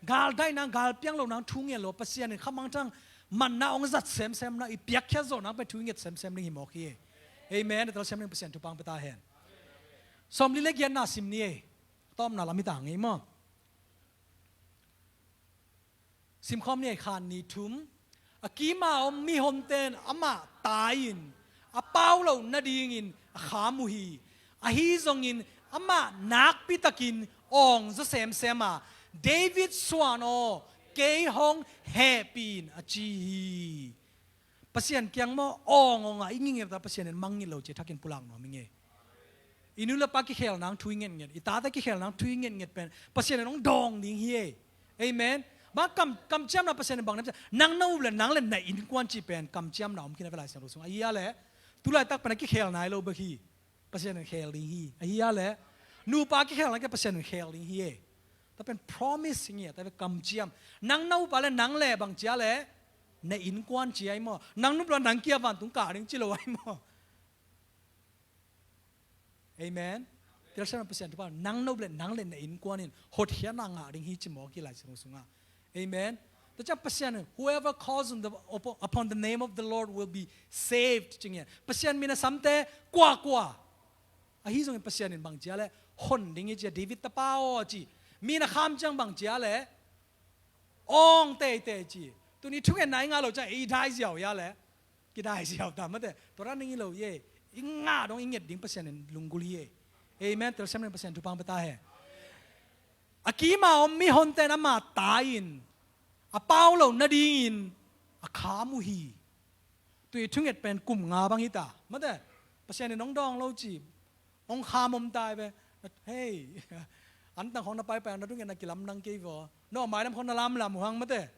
Gal daih nang, gal piang lo nang thu ngen lo, Pasian in khamangthang manna hong zat semsem nang, i piakkhiat zawh nang pen thu i nget semsem ding hi mawk hi e. Amen. A telsiam ding Pasian thupha hong pia ta hen. Sawmli le giatna sim ni e. Tawpna lam hi ta ngei maw. Simkhawm ni a khan ni thum. A kima om mihonten amah tai-in a pau loh nadingin a kham uh hi. Ahi zongin amah nakpitakin awng zaw semsem a, David suan aw, kei hong hehpih in a ci hi. Pasian kiang maw awng awng a i ngingeta Pasian in mangngilh lo ci thakin pulak nuam ing e. I nu le pa kikhel nang thu i ngetnget, i tate kikhel nang thu i ngetnget pen Pasian in hong dawng ding hi e. Amen. Bang kam, kamciamna Pasian in bang na, nang na up le nang le na innkuan cih pen kamciamna om khin a ve Lai Siangtho sung. Ahi a le tulaitak pen a kikhel nai lo bek hi. Pasian in khel ding hi. Ahi a le nupa kikhel nang kei Pasian in khel ding hi e. Ta pen promise hi nge, ta pen kamciam. Nang na up a le nang le bang cia le na innkuan ci ai maw. Nang nup lo nang kia vantung kah ding ci lo ai maw. Amen. Telsiam Pasian thupha nang na up le nang le na innkuan in hotkhiatna ngah ding hi ci mawk hi Lai Siangtho sungah. Amen. Tua ciang Pasian in, whoever calls on the, upon, upon the name of the Lord will be saved ci nge. Pasian min a samte kuakua. Ahi zongin Pasian in bang cia le hon ding hi cia David tapa aw ci. Min a kham ciang bang cia le awng teitei ci. Tuni thungetna i ngah lo ciang i dai ziau ia le. Kidai ziau ta mate. Tua dan ding hi lo ye. I ngah dong i nget ding Pasian in lunggulh hi ye. Amen. Telsiam ding Pasian thupha hong pia ta hen. A kima om mihonten amah tai-in a pau loh nadingin a kham uh hi. Tui thunget pen kum nga bang hi ta mate. Pasian in hong dawng lo ci. Hong kham om ta hi ve. Hei. Antang khawng na paipai na thunget na kilamdang kei vaw. No maidam khawng na lamlam uh hang mate.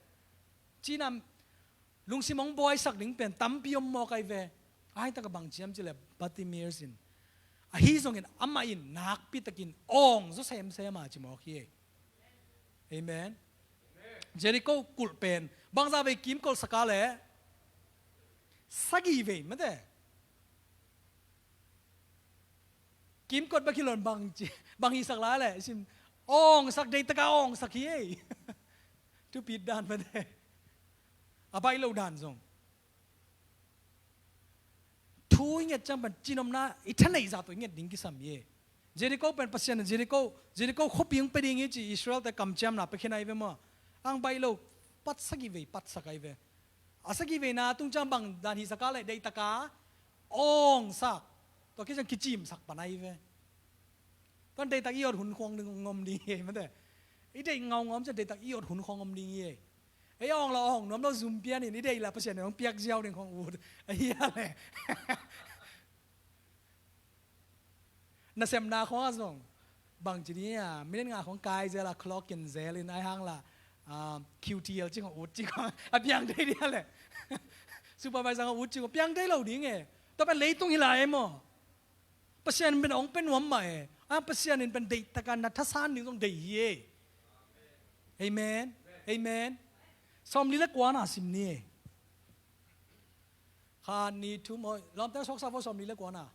Cinam lungsim hong buaisak ding pen tampi om mawk ai ve. Ai taka bang ciam ci le Bartimaeus in. Ahi zongin amah in nakpitakin awng zaw semsem a ci mawk hi. Amen. Jericho kulh pen bangza vei kimkolh saka le sagih vei mate. Kimkot bek hi lo in bang ci, bang hisak lai le sim awngsak deitaka awngsak hi ei. Thupit dan mate. A baih lo dan zong. Thu i nget ciang pan cinomna i thaneih zah tawh i nget ding kisam hi e. Jericho pen Pasian in Jericho, Jericho khuapi hong pia ding hi ci Israel te kamciamna pia khin ai ve maw. Ang baih lo, patsak i vei, patsak ai ve. A sagih veina tung ciang bang dan hihsak a leh, deihtak a awngsak, tua khit ciang kicimsak pan ahi ve. Tua deihtak i awt hun khawng ding om ding hi ei mate. I deih ngaungau ciang deihtak i awt hun khawng om ding hi ei. Ei awng la awng nuam lo zum pian in, i deih la Pasian in hong piak ziau ding khawng ut. Ahi a leh. Nasepna khawng ah zong bangci ding a, minute nga khawng kai zel a, clock in zel in, ahi hang la, ah, Q T L ci khawng ut ci khawng a piang thei ding a leh. Supervisor khawng ut ci khawng piang thei lo ding e. Tua pen leitung hi lai e maw. Pasian in pen hong pia nuam mah e. A, Pasian in pen deihtak a na thasan ding zong deih hi e. Amen. Amen. Sawmli le kuana sim ni e. Khat, nih, thum, oi, lawmte suaksa vo, sawmli le kuana.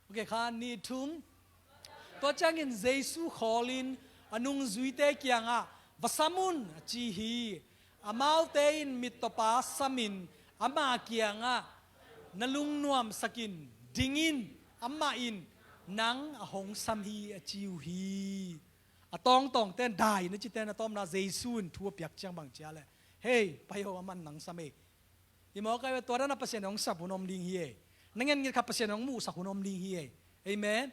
Ok, khat, nih, thum. Tua ciangin Jesu khawlin a nungzuite kiangah, "Va sam un," a ci hi. Amaute in mittawpa samin ama kiangah, "Na lungnuamsakin dingin, amah in nang a hong sam hi," a ci uh hi. A tawngtawngte in, dai na cite in a tawpna Jesu in thu a piak ciang bang ci a leh, "Hei, pai o, amah in nang sam e." I mawk ai ve, tua dan a Pasian in hong sap hun om ding hi e. Na ngetnget khat Pasian in hong muhsak hun om ding hi e. Amen.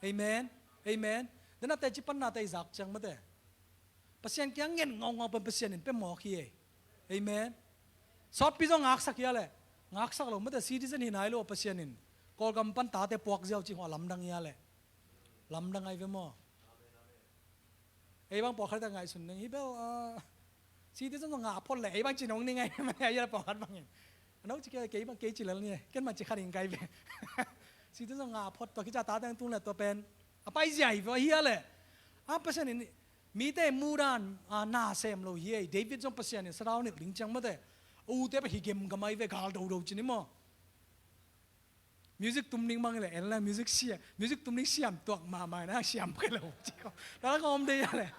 Amen. Amen. Dan a teci panna te i zak ciang mate, Pasian kiang nget ngaungau pen Pasian in pia mawk hi e. Amen. Sawtpi zong ngaksak hi a leh. Ngaksak lo mate, citizen hi nai lo Pasian in. Kawlgam pan tate puak ziau ci khawng a lamdang hi a leh. Lamdang ai ve maw. Ei bang pawlkhat ta ngaihsun ding hi bel, ah, citizen zong ngah phot leh, ei bang ci nong ni ngai, ei a pawlkhat bangin. A no ci kei, kei bang kei ci lel ni, ken man ci khat ing kai ve. Citizen zong ngah phot, tua kica ta teng tung leh tua pen a pai zia hi ve hi a leh. A Pasian in mite mudan, ah, na sem lo hi ei. David zong Pasian in sadau nilh ding ciang mate, a ute pen hi gemgam ai ve, gal dodo ci ni maw. Music tum ding bang hi leh, en la music siam, music tum ding siam tuak mahmah na, siam kei lo ci ko. Na la ka om dei a leh.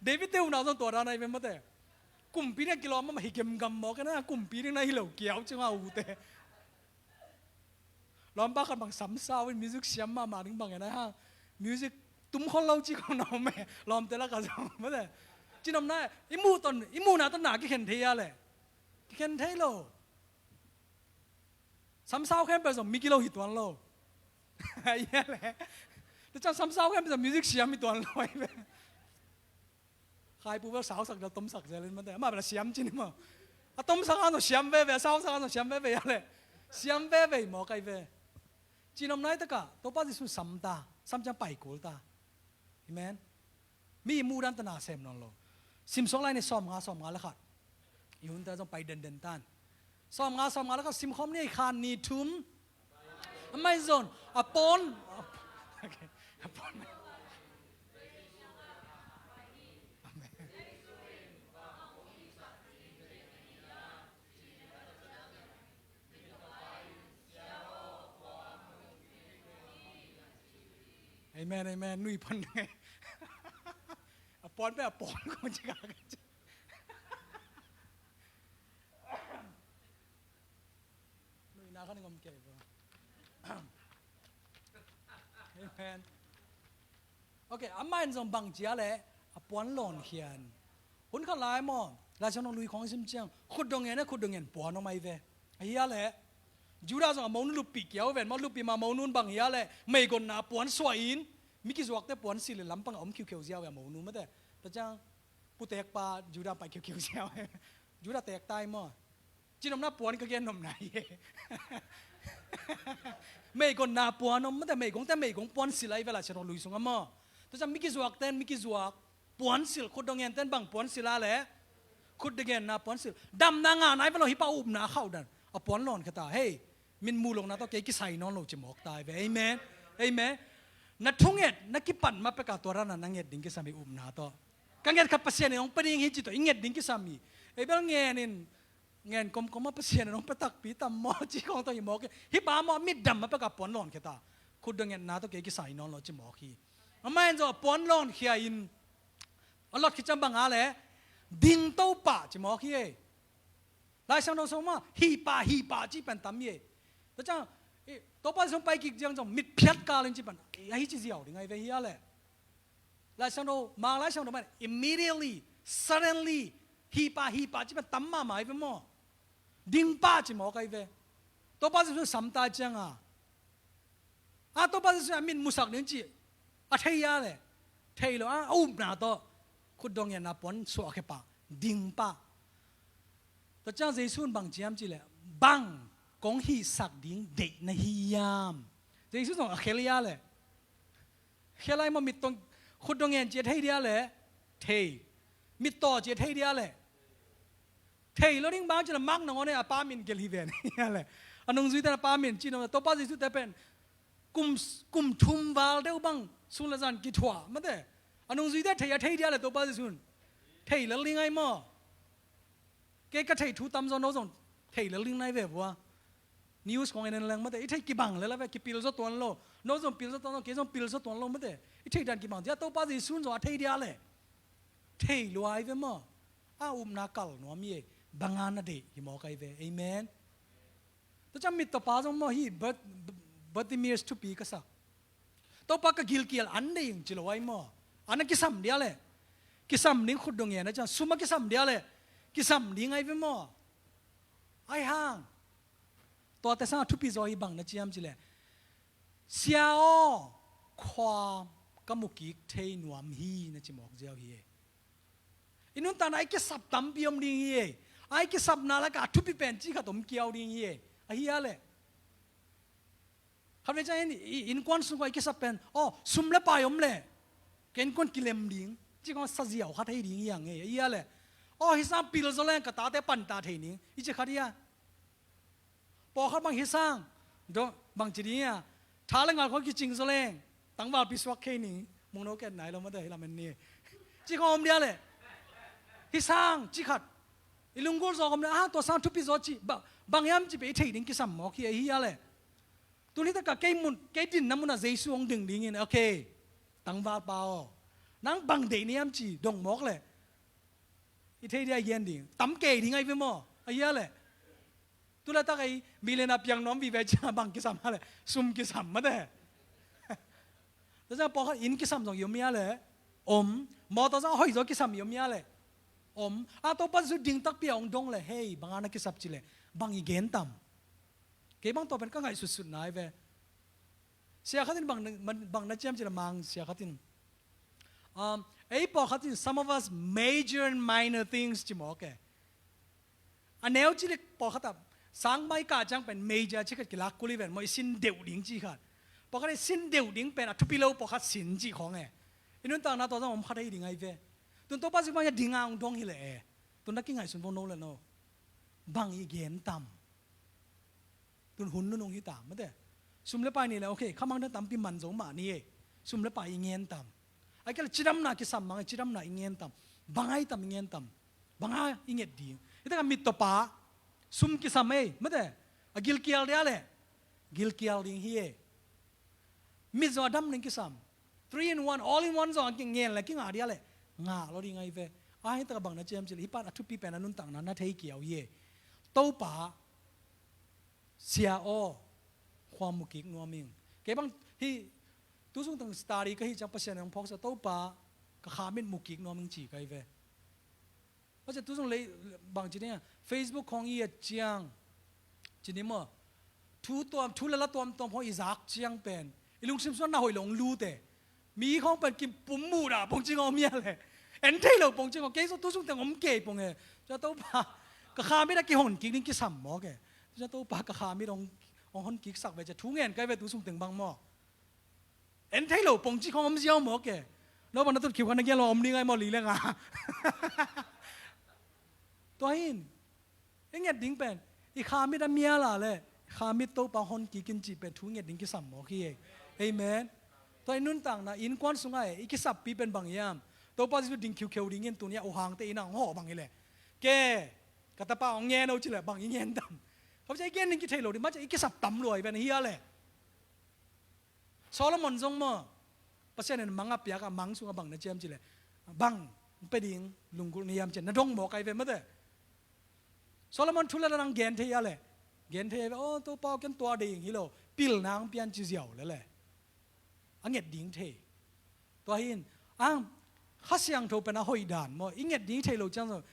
David te unau zong tua dan ai ve mate. Kumpi ding kilawm mahmah, hi gemgam mawk na, kumpi ding na hi lo kiau ci ngau te. Lawmpa khat bang samsau in music siam mahmah ding bang na ha. Music tum khol lo ci ko na om e. Lawmte la ka zong mate. Cinomna, i muh ton, i muhna ton na kikhen thei a leh. Kikhen thei lo. Samsau khempeuh zong mi kilo hi tuan lo. Ahi a leh. Tua ciang samsau khempeuh zong music siam hi tuan lo ahi ve. Khaipu bel sausak zel, tomsak zel in mate. Amah bel a siam ci ni maw. A tomsak a zong siam veve, a sausak a zong siam veve a leh. Siam veve mawk ai ve. Cinomna i takah Topa Jesu sam ta, sam ciang pai kul ta. Amen. Mi mudan ta na sem nawn lo. Sim suak lai ni, sawmnga, sawmnga le khat. I hunte zong pai denden tan. Sawmnga, sawmnga le khat sim khawm ni, khat, nih, thum. Amah in zong a pawn. Okay. A pawn. Amen. Amen, amen. Nui pan ngai. A puan pe a puan ko ci ka. Nui na kan ngom ke bo. Amen. Okay, amah in zong bang cia le a puan lawn khian. Hun khat lai maw, Lai Siangtho lui khawng sim ciang, khut dong ngen, khut dong ngen puan om ai ve. Ahi a le, Judah zong a monu luppi kiau ven maw, luppi ma monu bang hi a le, meigonna puan suah in, mi kizuakte puan silh le lampang a om khiukhiu ziau ve a monu mate. Tua ciang, putekpa Judah pai khiukhiu ziau. Judah tek tai maw. Cinopna puan ka gen nopna hi. Meigonna puan om mate, meigongte meigong puan silh ai ve Lai Siangtho lui sungah maw. Tua ciang mi kizuakten mi kizuak puan silh, khut dong ngenten bang puan silh a le, khut dong ngenna puan silh. Damna ngah nai ve lo, hih pa upna khauh dan a puan lawn khia ta. Hei, min mu lohna tawh kei kisai nawn lo ci mawk ta ai ve. Amen. Amen. Na thunget na kipat ma peka tua rana na nget ding kisam hi upna tawh. Ka nget kha Pasian in hong pia ding hi ci tawh i nget ding kisam hi. Ei bel ngen in, ngen komkom a Pasian in hong pia takpi tam maw ci khawng tawh hi mawk hi. Hih pa maw mit dam ma peka puan lawn khia ta. Khut dong ngetna tawh kei kisai nawn lo ci mawk hi. Amah in zong a puan lawn khia in a lot khit ciang bang a le, ding to pah ci mawk hi ei. Lai Siangtho sung mah hih pah, hih pah ci pen tam hi ei. Tua ciang, eh, Topa sung pai kik ciang zong mit phiat kal in ci pen, eh, ahi ci ziau ding ai ve hi a le. Lai Siangtho, Mang Lai Siangtho mah immediately, suddenly, Hih pah, hih pah ci pen tam mahmah hi ve maw. Ding pah ci mawk ahi ve. Topa Jesu in sam ta ciang a, a Topa Jesu in a mit musak ding cih a thei a leh, thei lo a, a upna tawh khutdawh ngianna puan suahkhia pah, ding pah. Tua ciang Jesu in bang ci hiam cih leh, bang kong hihsak ding deih na hi hiam? Jesu zong a khel hi a leh, khel lai maw, mit tawh, khutdawh ngen ci a thei dia leh, thei. Mit tawh ci a thei dia leh, thei lo ding. Bang ci leh, Mark nangawn a pa min gelh hi ven. Hi a leh, a nungzuite in a pa min ci nop, Topa Jesu te pen kum, kum thum val deuh bang sun le zan kithuah mate. A nungzuite thei a thei dia leh Topa Jesu in thei lel ding ahi maw. Kei ka thei thu tamzaw, no zong thei lel ding na hi ve vua. News khawng en en leng mate, i theih kibang lel a ve, kipil zaw tuan lo. No zong pil zaw tuan lo, kei zong pil zaw tuan lo mate. I theih dan kibang. Tua Topa Jesu in zong a thei dia leh, thei lua hi ve maw. A upna kal nuam hi. Bang a na deih hi mawk ahi ve. Amen. Tua ciang mittawpa zong maw, hih Bart-, Bartimaeus thupi ka sak. Topa, ka gilkial an ding ci lo ahi maw. An a kisam dia leh, kisam ding, khutdawh ngen a ciang sum a kisam dia leh, kisam ding ahi ve maw. Ahi hang, tuate sangah thupi zaw hi. Bang na ci hiam cih leh, Sia aw, khua ka mu kik thei nuam hi, na ci mawk ziau hi. I nuntakna i kisap tampi om ding hi. A i kisapna lakah a thupi pen cih khat om kiau ding hi. Ahi a leh, khatvei ciang in, i innkuan sungah i kisap pen, aw, sum le pai om leh ka innkuan kilem ding, cih khawng sa ziau khat hi ding hi hang e. Ahi a leh, aw, hih sang pil zaw leng ka tate panta thei ning, i ci khat hi a. Pawlkhat bang hih sang, dawh, bang ci ding a, tha le ngal khawng kicing zaw leng tangvalpi suak kei ning, mungno ken nai lo mate, hih lam en ni. Cih khawng om dia leh, hih sang cih khat i lunggulh zaw om leh, ah, tua sang thupi zaw cih, ba-, bang hiam cih pen i theih ding kisam mawk hi. Ahi a leh, tuni takah kei mun, kei dinna munah Jesu hong ding dingin, okay, tangvalpa aw, nang bang deih na hiam ci dong mawk leh, i thei dia i gen ding, tam kei ding ahi ve maw. Ahi a leh, tu laitak ei million a piang nuam vive ciang bang kisam a leh, sum kisam mate. Tua ciang pawlkhat inn kisam zong i om hi a leh, om. Mawtaw zong a hoih zaw kisam i om hi a leh, om. A Topa Jesu ding takpi a hong dong leh, hei, bang a na kisap cih leh, bang i gen tam? Kei bang tua pen ka ngaihsutsutna hi ve. Sia khat in bang na, bang na ci hiam cih leh, Mang sia khat in, um, ei pawlkhat in, some of us major in minor things ci mawk e. A neu cih leh pawlkhat ah, sangmah i kah ciang pen major cih khat kilak kul hi ven maw, i sin deuh ding cih khat. Pawlkhat i sin deuh ding pen a thupi lo pawlkhat sin cih khawng e. I nuntakna tua zong om khat ahi ding ahi ve. Tun Topa Jesu bang a ding a hong dong hi leh e, tun na kingaihsun vo no leh no. Bang i gen tam? Tun hun nunung hi ta mate. Sum le pai ni leh, okay, khamang dan tampi man zo mah ni e. Sum le pai i ngen tam? Ahih kei leh cidamna kisam mang e, cidamna i ngen tam? Bang a i tam, i ngen tam? Bang a i nget ding? Hih takah mittawpa, sum kisam e mate. A gilkial dia leh, gilkial ding hi e. Mit zong a dam ding kisam. Three in one, all in one zong a ngen leh kingah dia leh, ngah lo ding ahi ve. Ahi takah bang na ci hiam cih leh, hih pan a thupi pen a nuntakna na thei kiau hi e. Topa, Sia aw, khua mu kik nuam ing. Kei bang hih, tu sung teng study ka hih ciang Pasian in hong phawksak, Topa, ka kha mit mu kik nuam ing ci ka hi ve. Pasian, tu sung lei bang ci ding a, Facebook khawng i et ciang, ci ni maw, thu tuam, thu le la tuamtuam khawng i zak ciang pen, i lungsim sungah na hoih lo hong lut e. Mi khawng pen kipum muhdah pong cing om hi a leh, en thei lo pong cing om. Kei zong tu sung teng om kei pong e. Tua Topa, ka kha mit a kihon kik ding kisam mawk e. Tua Topa, ka kha mit hong, hong hon kiksak ve ci a thu ngen ka hi ve tu sung teng bang maw. En thei lo pong cih khawng om ziau mawk e. No bang na tut khiu kha na gen lo om ding ahi maw, li le nga. Tua hi in, i nget ding pen, i kha mit a mial a leh, i kha mit Topa hon kik in cih pen thu nget ding kisam mawk hi e. Amen. Tua i nuntakna, innkuan sungah e, i kisappi pen bang hiam? Topa Jesu ding khiukheu dingin tuni a uh hangte inn ah hong hawh bang hi leh, ke, ka tapa hong ngen o ci leh bang i ngen tam? Kha cia i gen ding kithei lo ding, ma cia i kisap tam lua hi ven hi a leh. Solomon zong maw, Pasian in mang a piak a, mang sungah bang na ci hiam cih leh, bang pia ding lunggulh na hiam ci a na dong mawk ahi ve mate. Solomon thu le la nang gen thei a leh, gen thei ahi ve. Aw, Topa aw, ken tua ding hi lo, pilna hong pia in ci ziau lel e. A nget ding thei. Tua hi in, a, Kha Siangtho pen a hoih dan maw, i nget ding thei lo ciang zong,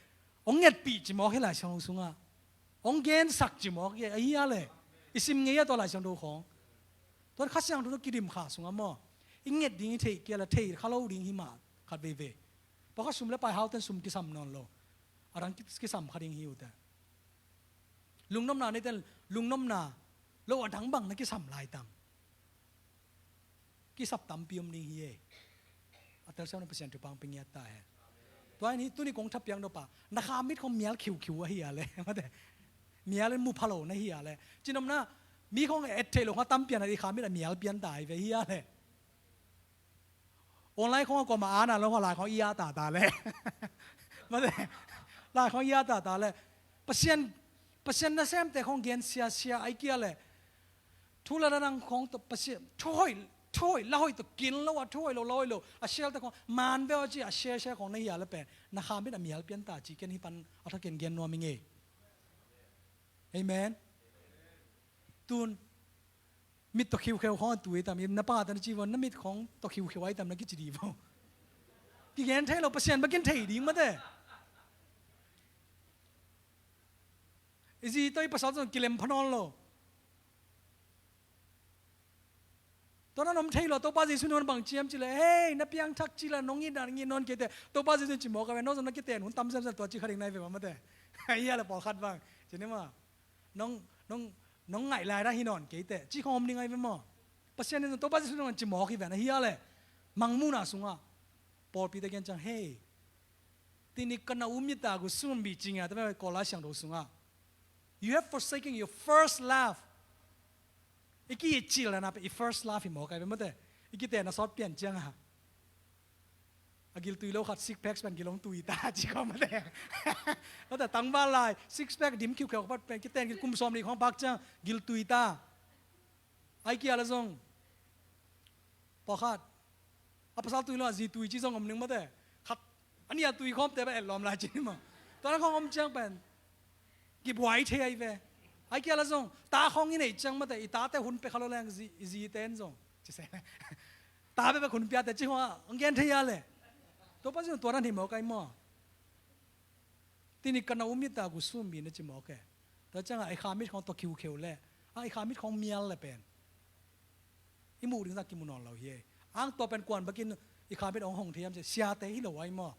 Hong ngetpih ci mawk hi Lai Siangtho sungah. Hong gensak ci mawk hi a, hi a leh. I sim ngei a tua Lai Siangtho khawng. Tua Kha Siangtho tawh kidim kha sungah maw, i nget ding i theih kei a leh thei kha lo ding hi mah khat veivei. Pawlkhat sum le pai haute'n sum kisam nawn lo. A dang ki-, kisam kha ding hi uh teh. Lungnopna neite'n lungnopna lo a dang bang na kisam lai tam. Kisap tampi om ding hi e. A telsiam na Pasian thupha hong pia ngiat ta hen. Tua hi tuni kong thapiak nop a, na kha mit khawng mial khiukhiu ahi a leh. Mate. Mial in mu pha lo na hi a leh. Cinopna, mi khawng et theih lo khawng a tampi a na i kha mit a mial pian ta hi ve hi a leh. Online khawng a kuamah a na lo khawng lai khawng i a ta ta leh. Mate. Lai khawng i a ta ta leh. Pasian, Pasian nasemte khawng gen siasia ai kia leh. Thu le la dang khawng tawh Pasian, thu hoih, thu hoih la hoih tawh kin lo a, thu hoih lo la hoih lo. A sialte khawng man ve aw ci a siasia khawng na hi a leh pen. Na kha mit a mial pian ta ci ken hi pan a tha ken gen nuam i ngei. Amen. Tun. Mit tawh khiukheu khawng a tui tam. Na pate na ci vua na mit khawng tawh khiukheu ai tam na kici di vua. Kigen thei lo Pasian bek in thei ding mate. I zi tawh i pasal zong kilem pha nawn lo. Tua na nom thei lo, Topa Jesu in hong bang ciam ci leh, hei, na piangthak ci leh, nong it dan ngit nawn kei teh, Topa Jesu in ci mawk a ve, nong zong na kiten hun tam semsem tua ci kha ding nai ve mah mate. Hi a leh pawlkhat bang. Ci ni maw. Nong, nong, nong ngaih lai dan hi nawn kei teh. Ci khawng om ding ai ve maw. Pasian in zong Topa Jesu in hong ci mawk hi ve na hi a leh. Mangmuhna sungah. Pawlpite gen ciang, hei. Tuni ka na um i ta gu sum bi ci ngia ta ve Kawl Lai Siangtho sungah. You have forsaken your first love. I ki-it cil na pen i first love hi mawk ai ve mate. I kiten a sawt pian ciang a. A giltui lo khat six packs pen gilong tui ta ci khawng mate. Mate tangval lai six pack dim khiukheu khat pen kiten gil kum sawm li khawng pak ciang giltui ta. Ai kia la zong. Pawlkhat. A pasal tui lo a zi tui ci zong om ning mate. Khat. A nih a tui khawmte ba et lawm lai ci ni maw. Tua na khawng om ciang pen. Kibuai thei ai ve. Ai kia la zong. Ta khawng i neih ciang mate. I tate hun pia kha lo leng zi, i zite'n zong. Ci se. Ta bek bek hun piate ci khawng a. Hong gen thei a leh. Topa Jesu tua dan hi mawk ai maw. Tuni ka na um i ta gu sum bi na ci mawk e. Tua ciangah i kha mit khawng tawh khiukheu leh. A i kha mit khawng mial leh pen. I muh ding zah kimu nawn lo hi e. Ang tua pen kuan bek in i kha mit hong hong thei hiam ci siate hi lo ai maw.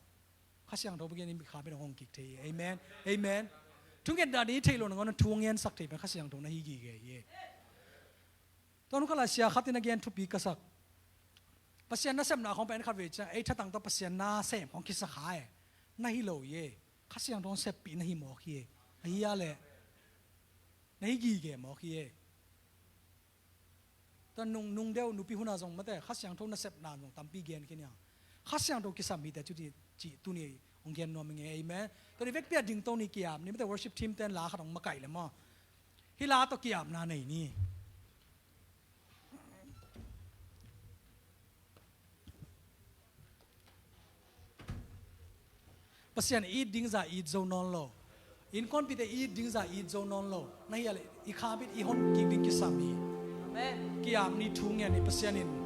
Kha Siangtho bek in i kha mit hong hong kik thei hi. Amen. Amen. Thungetna ding i theih lo nangawn a thu hong ngensak thei pen Kha Siangtho na hi gige hi e. Tua hun khat lai sia khat in a gen thupi ka sak. Pasian nasepna khawng pen khat vei ciang ei thatang tawh Pasian nasem khawng kisa kha e. Na hi lo hi e. Kha Siangtho hong seppih na hi mawk hi e. Ahi a leh. Na hi gige mawk hi e. Tua nung, nung deuh nupi hun a zong mate, Kha Siangtho nasepna zong tampi gen khin hi a. Kha Siangtho kisam hi teh ci, ci tuni hong gen nuam i ngei, amen. Tua ni vekpi a dingto ni ki-ap ni mate worship team te'n la khat hong makaih leh maw. Hih la tawh ki-apna nei ni. Pasian it ding zah it zo nawn lo. Innkuanpihte it ding zah it zo nawn lo. Na hi a leh i kha mit i hon kik ding kisam hi. Amen. Ki-ap ni thu ngen ni Pasian in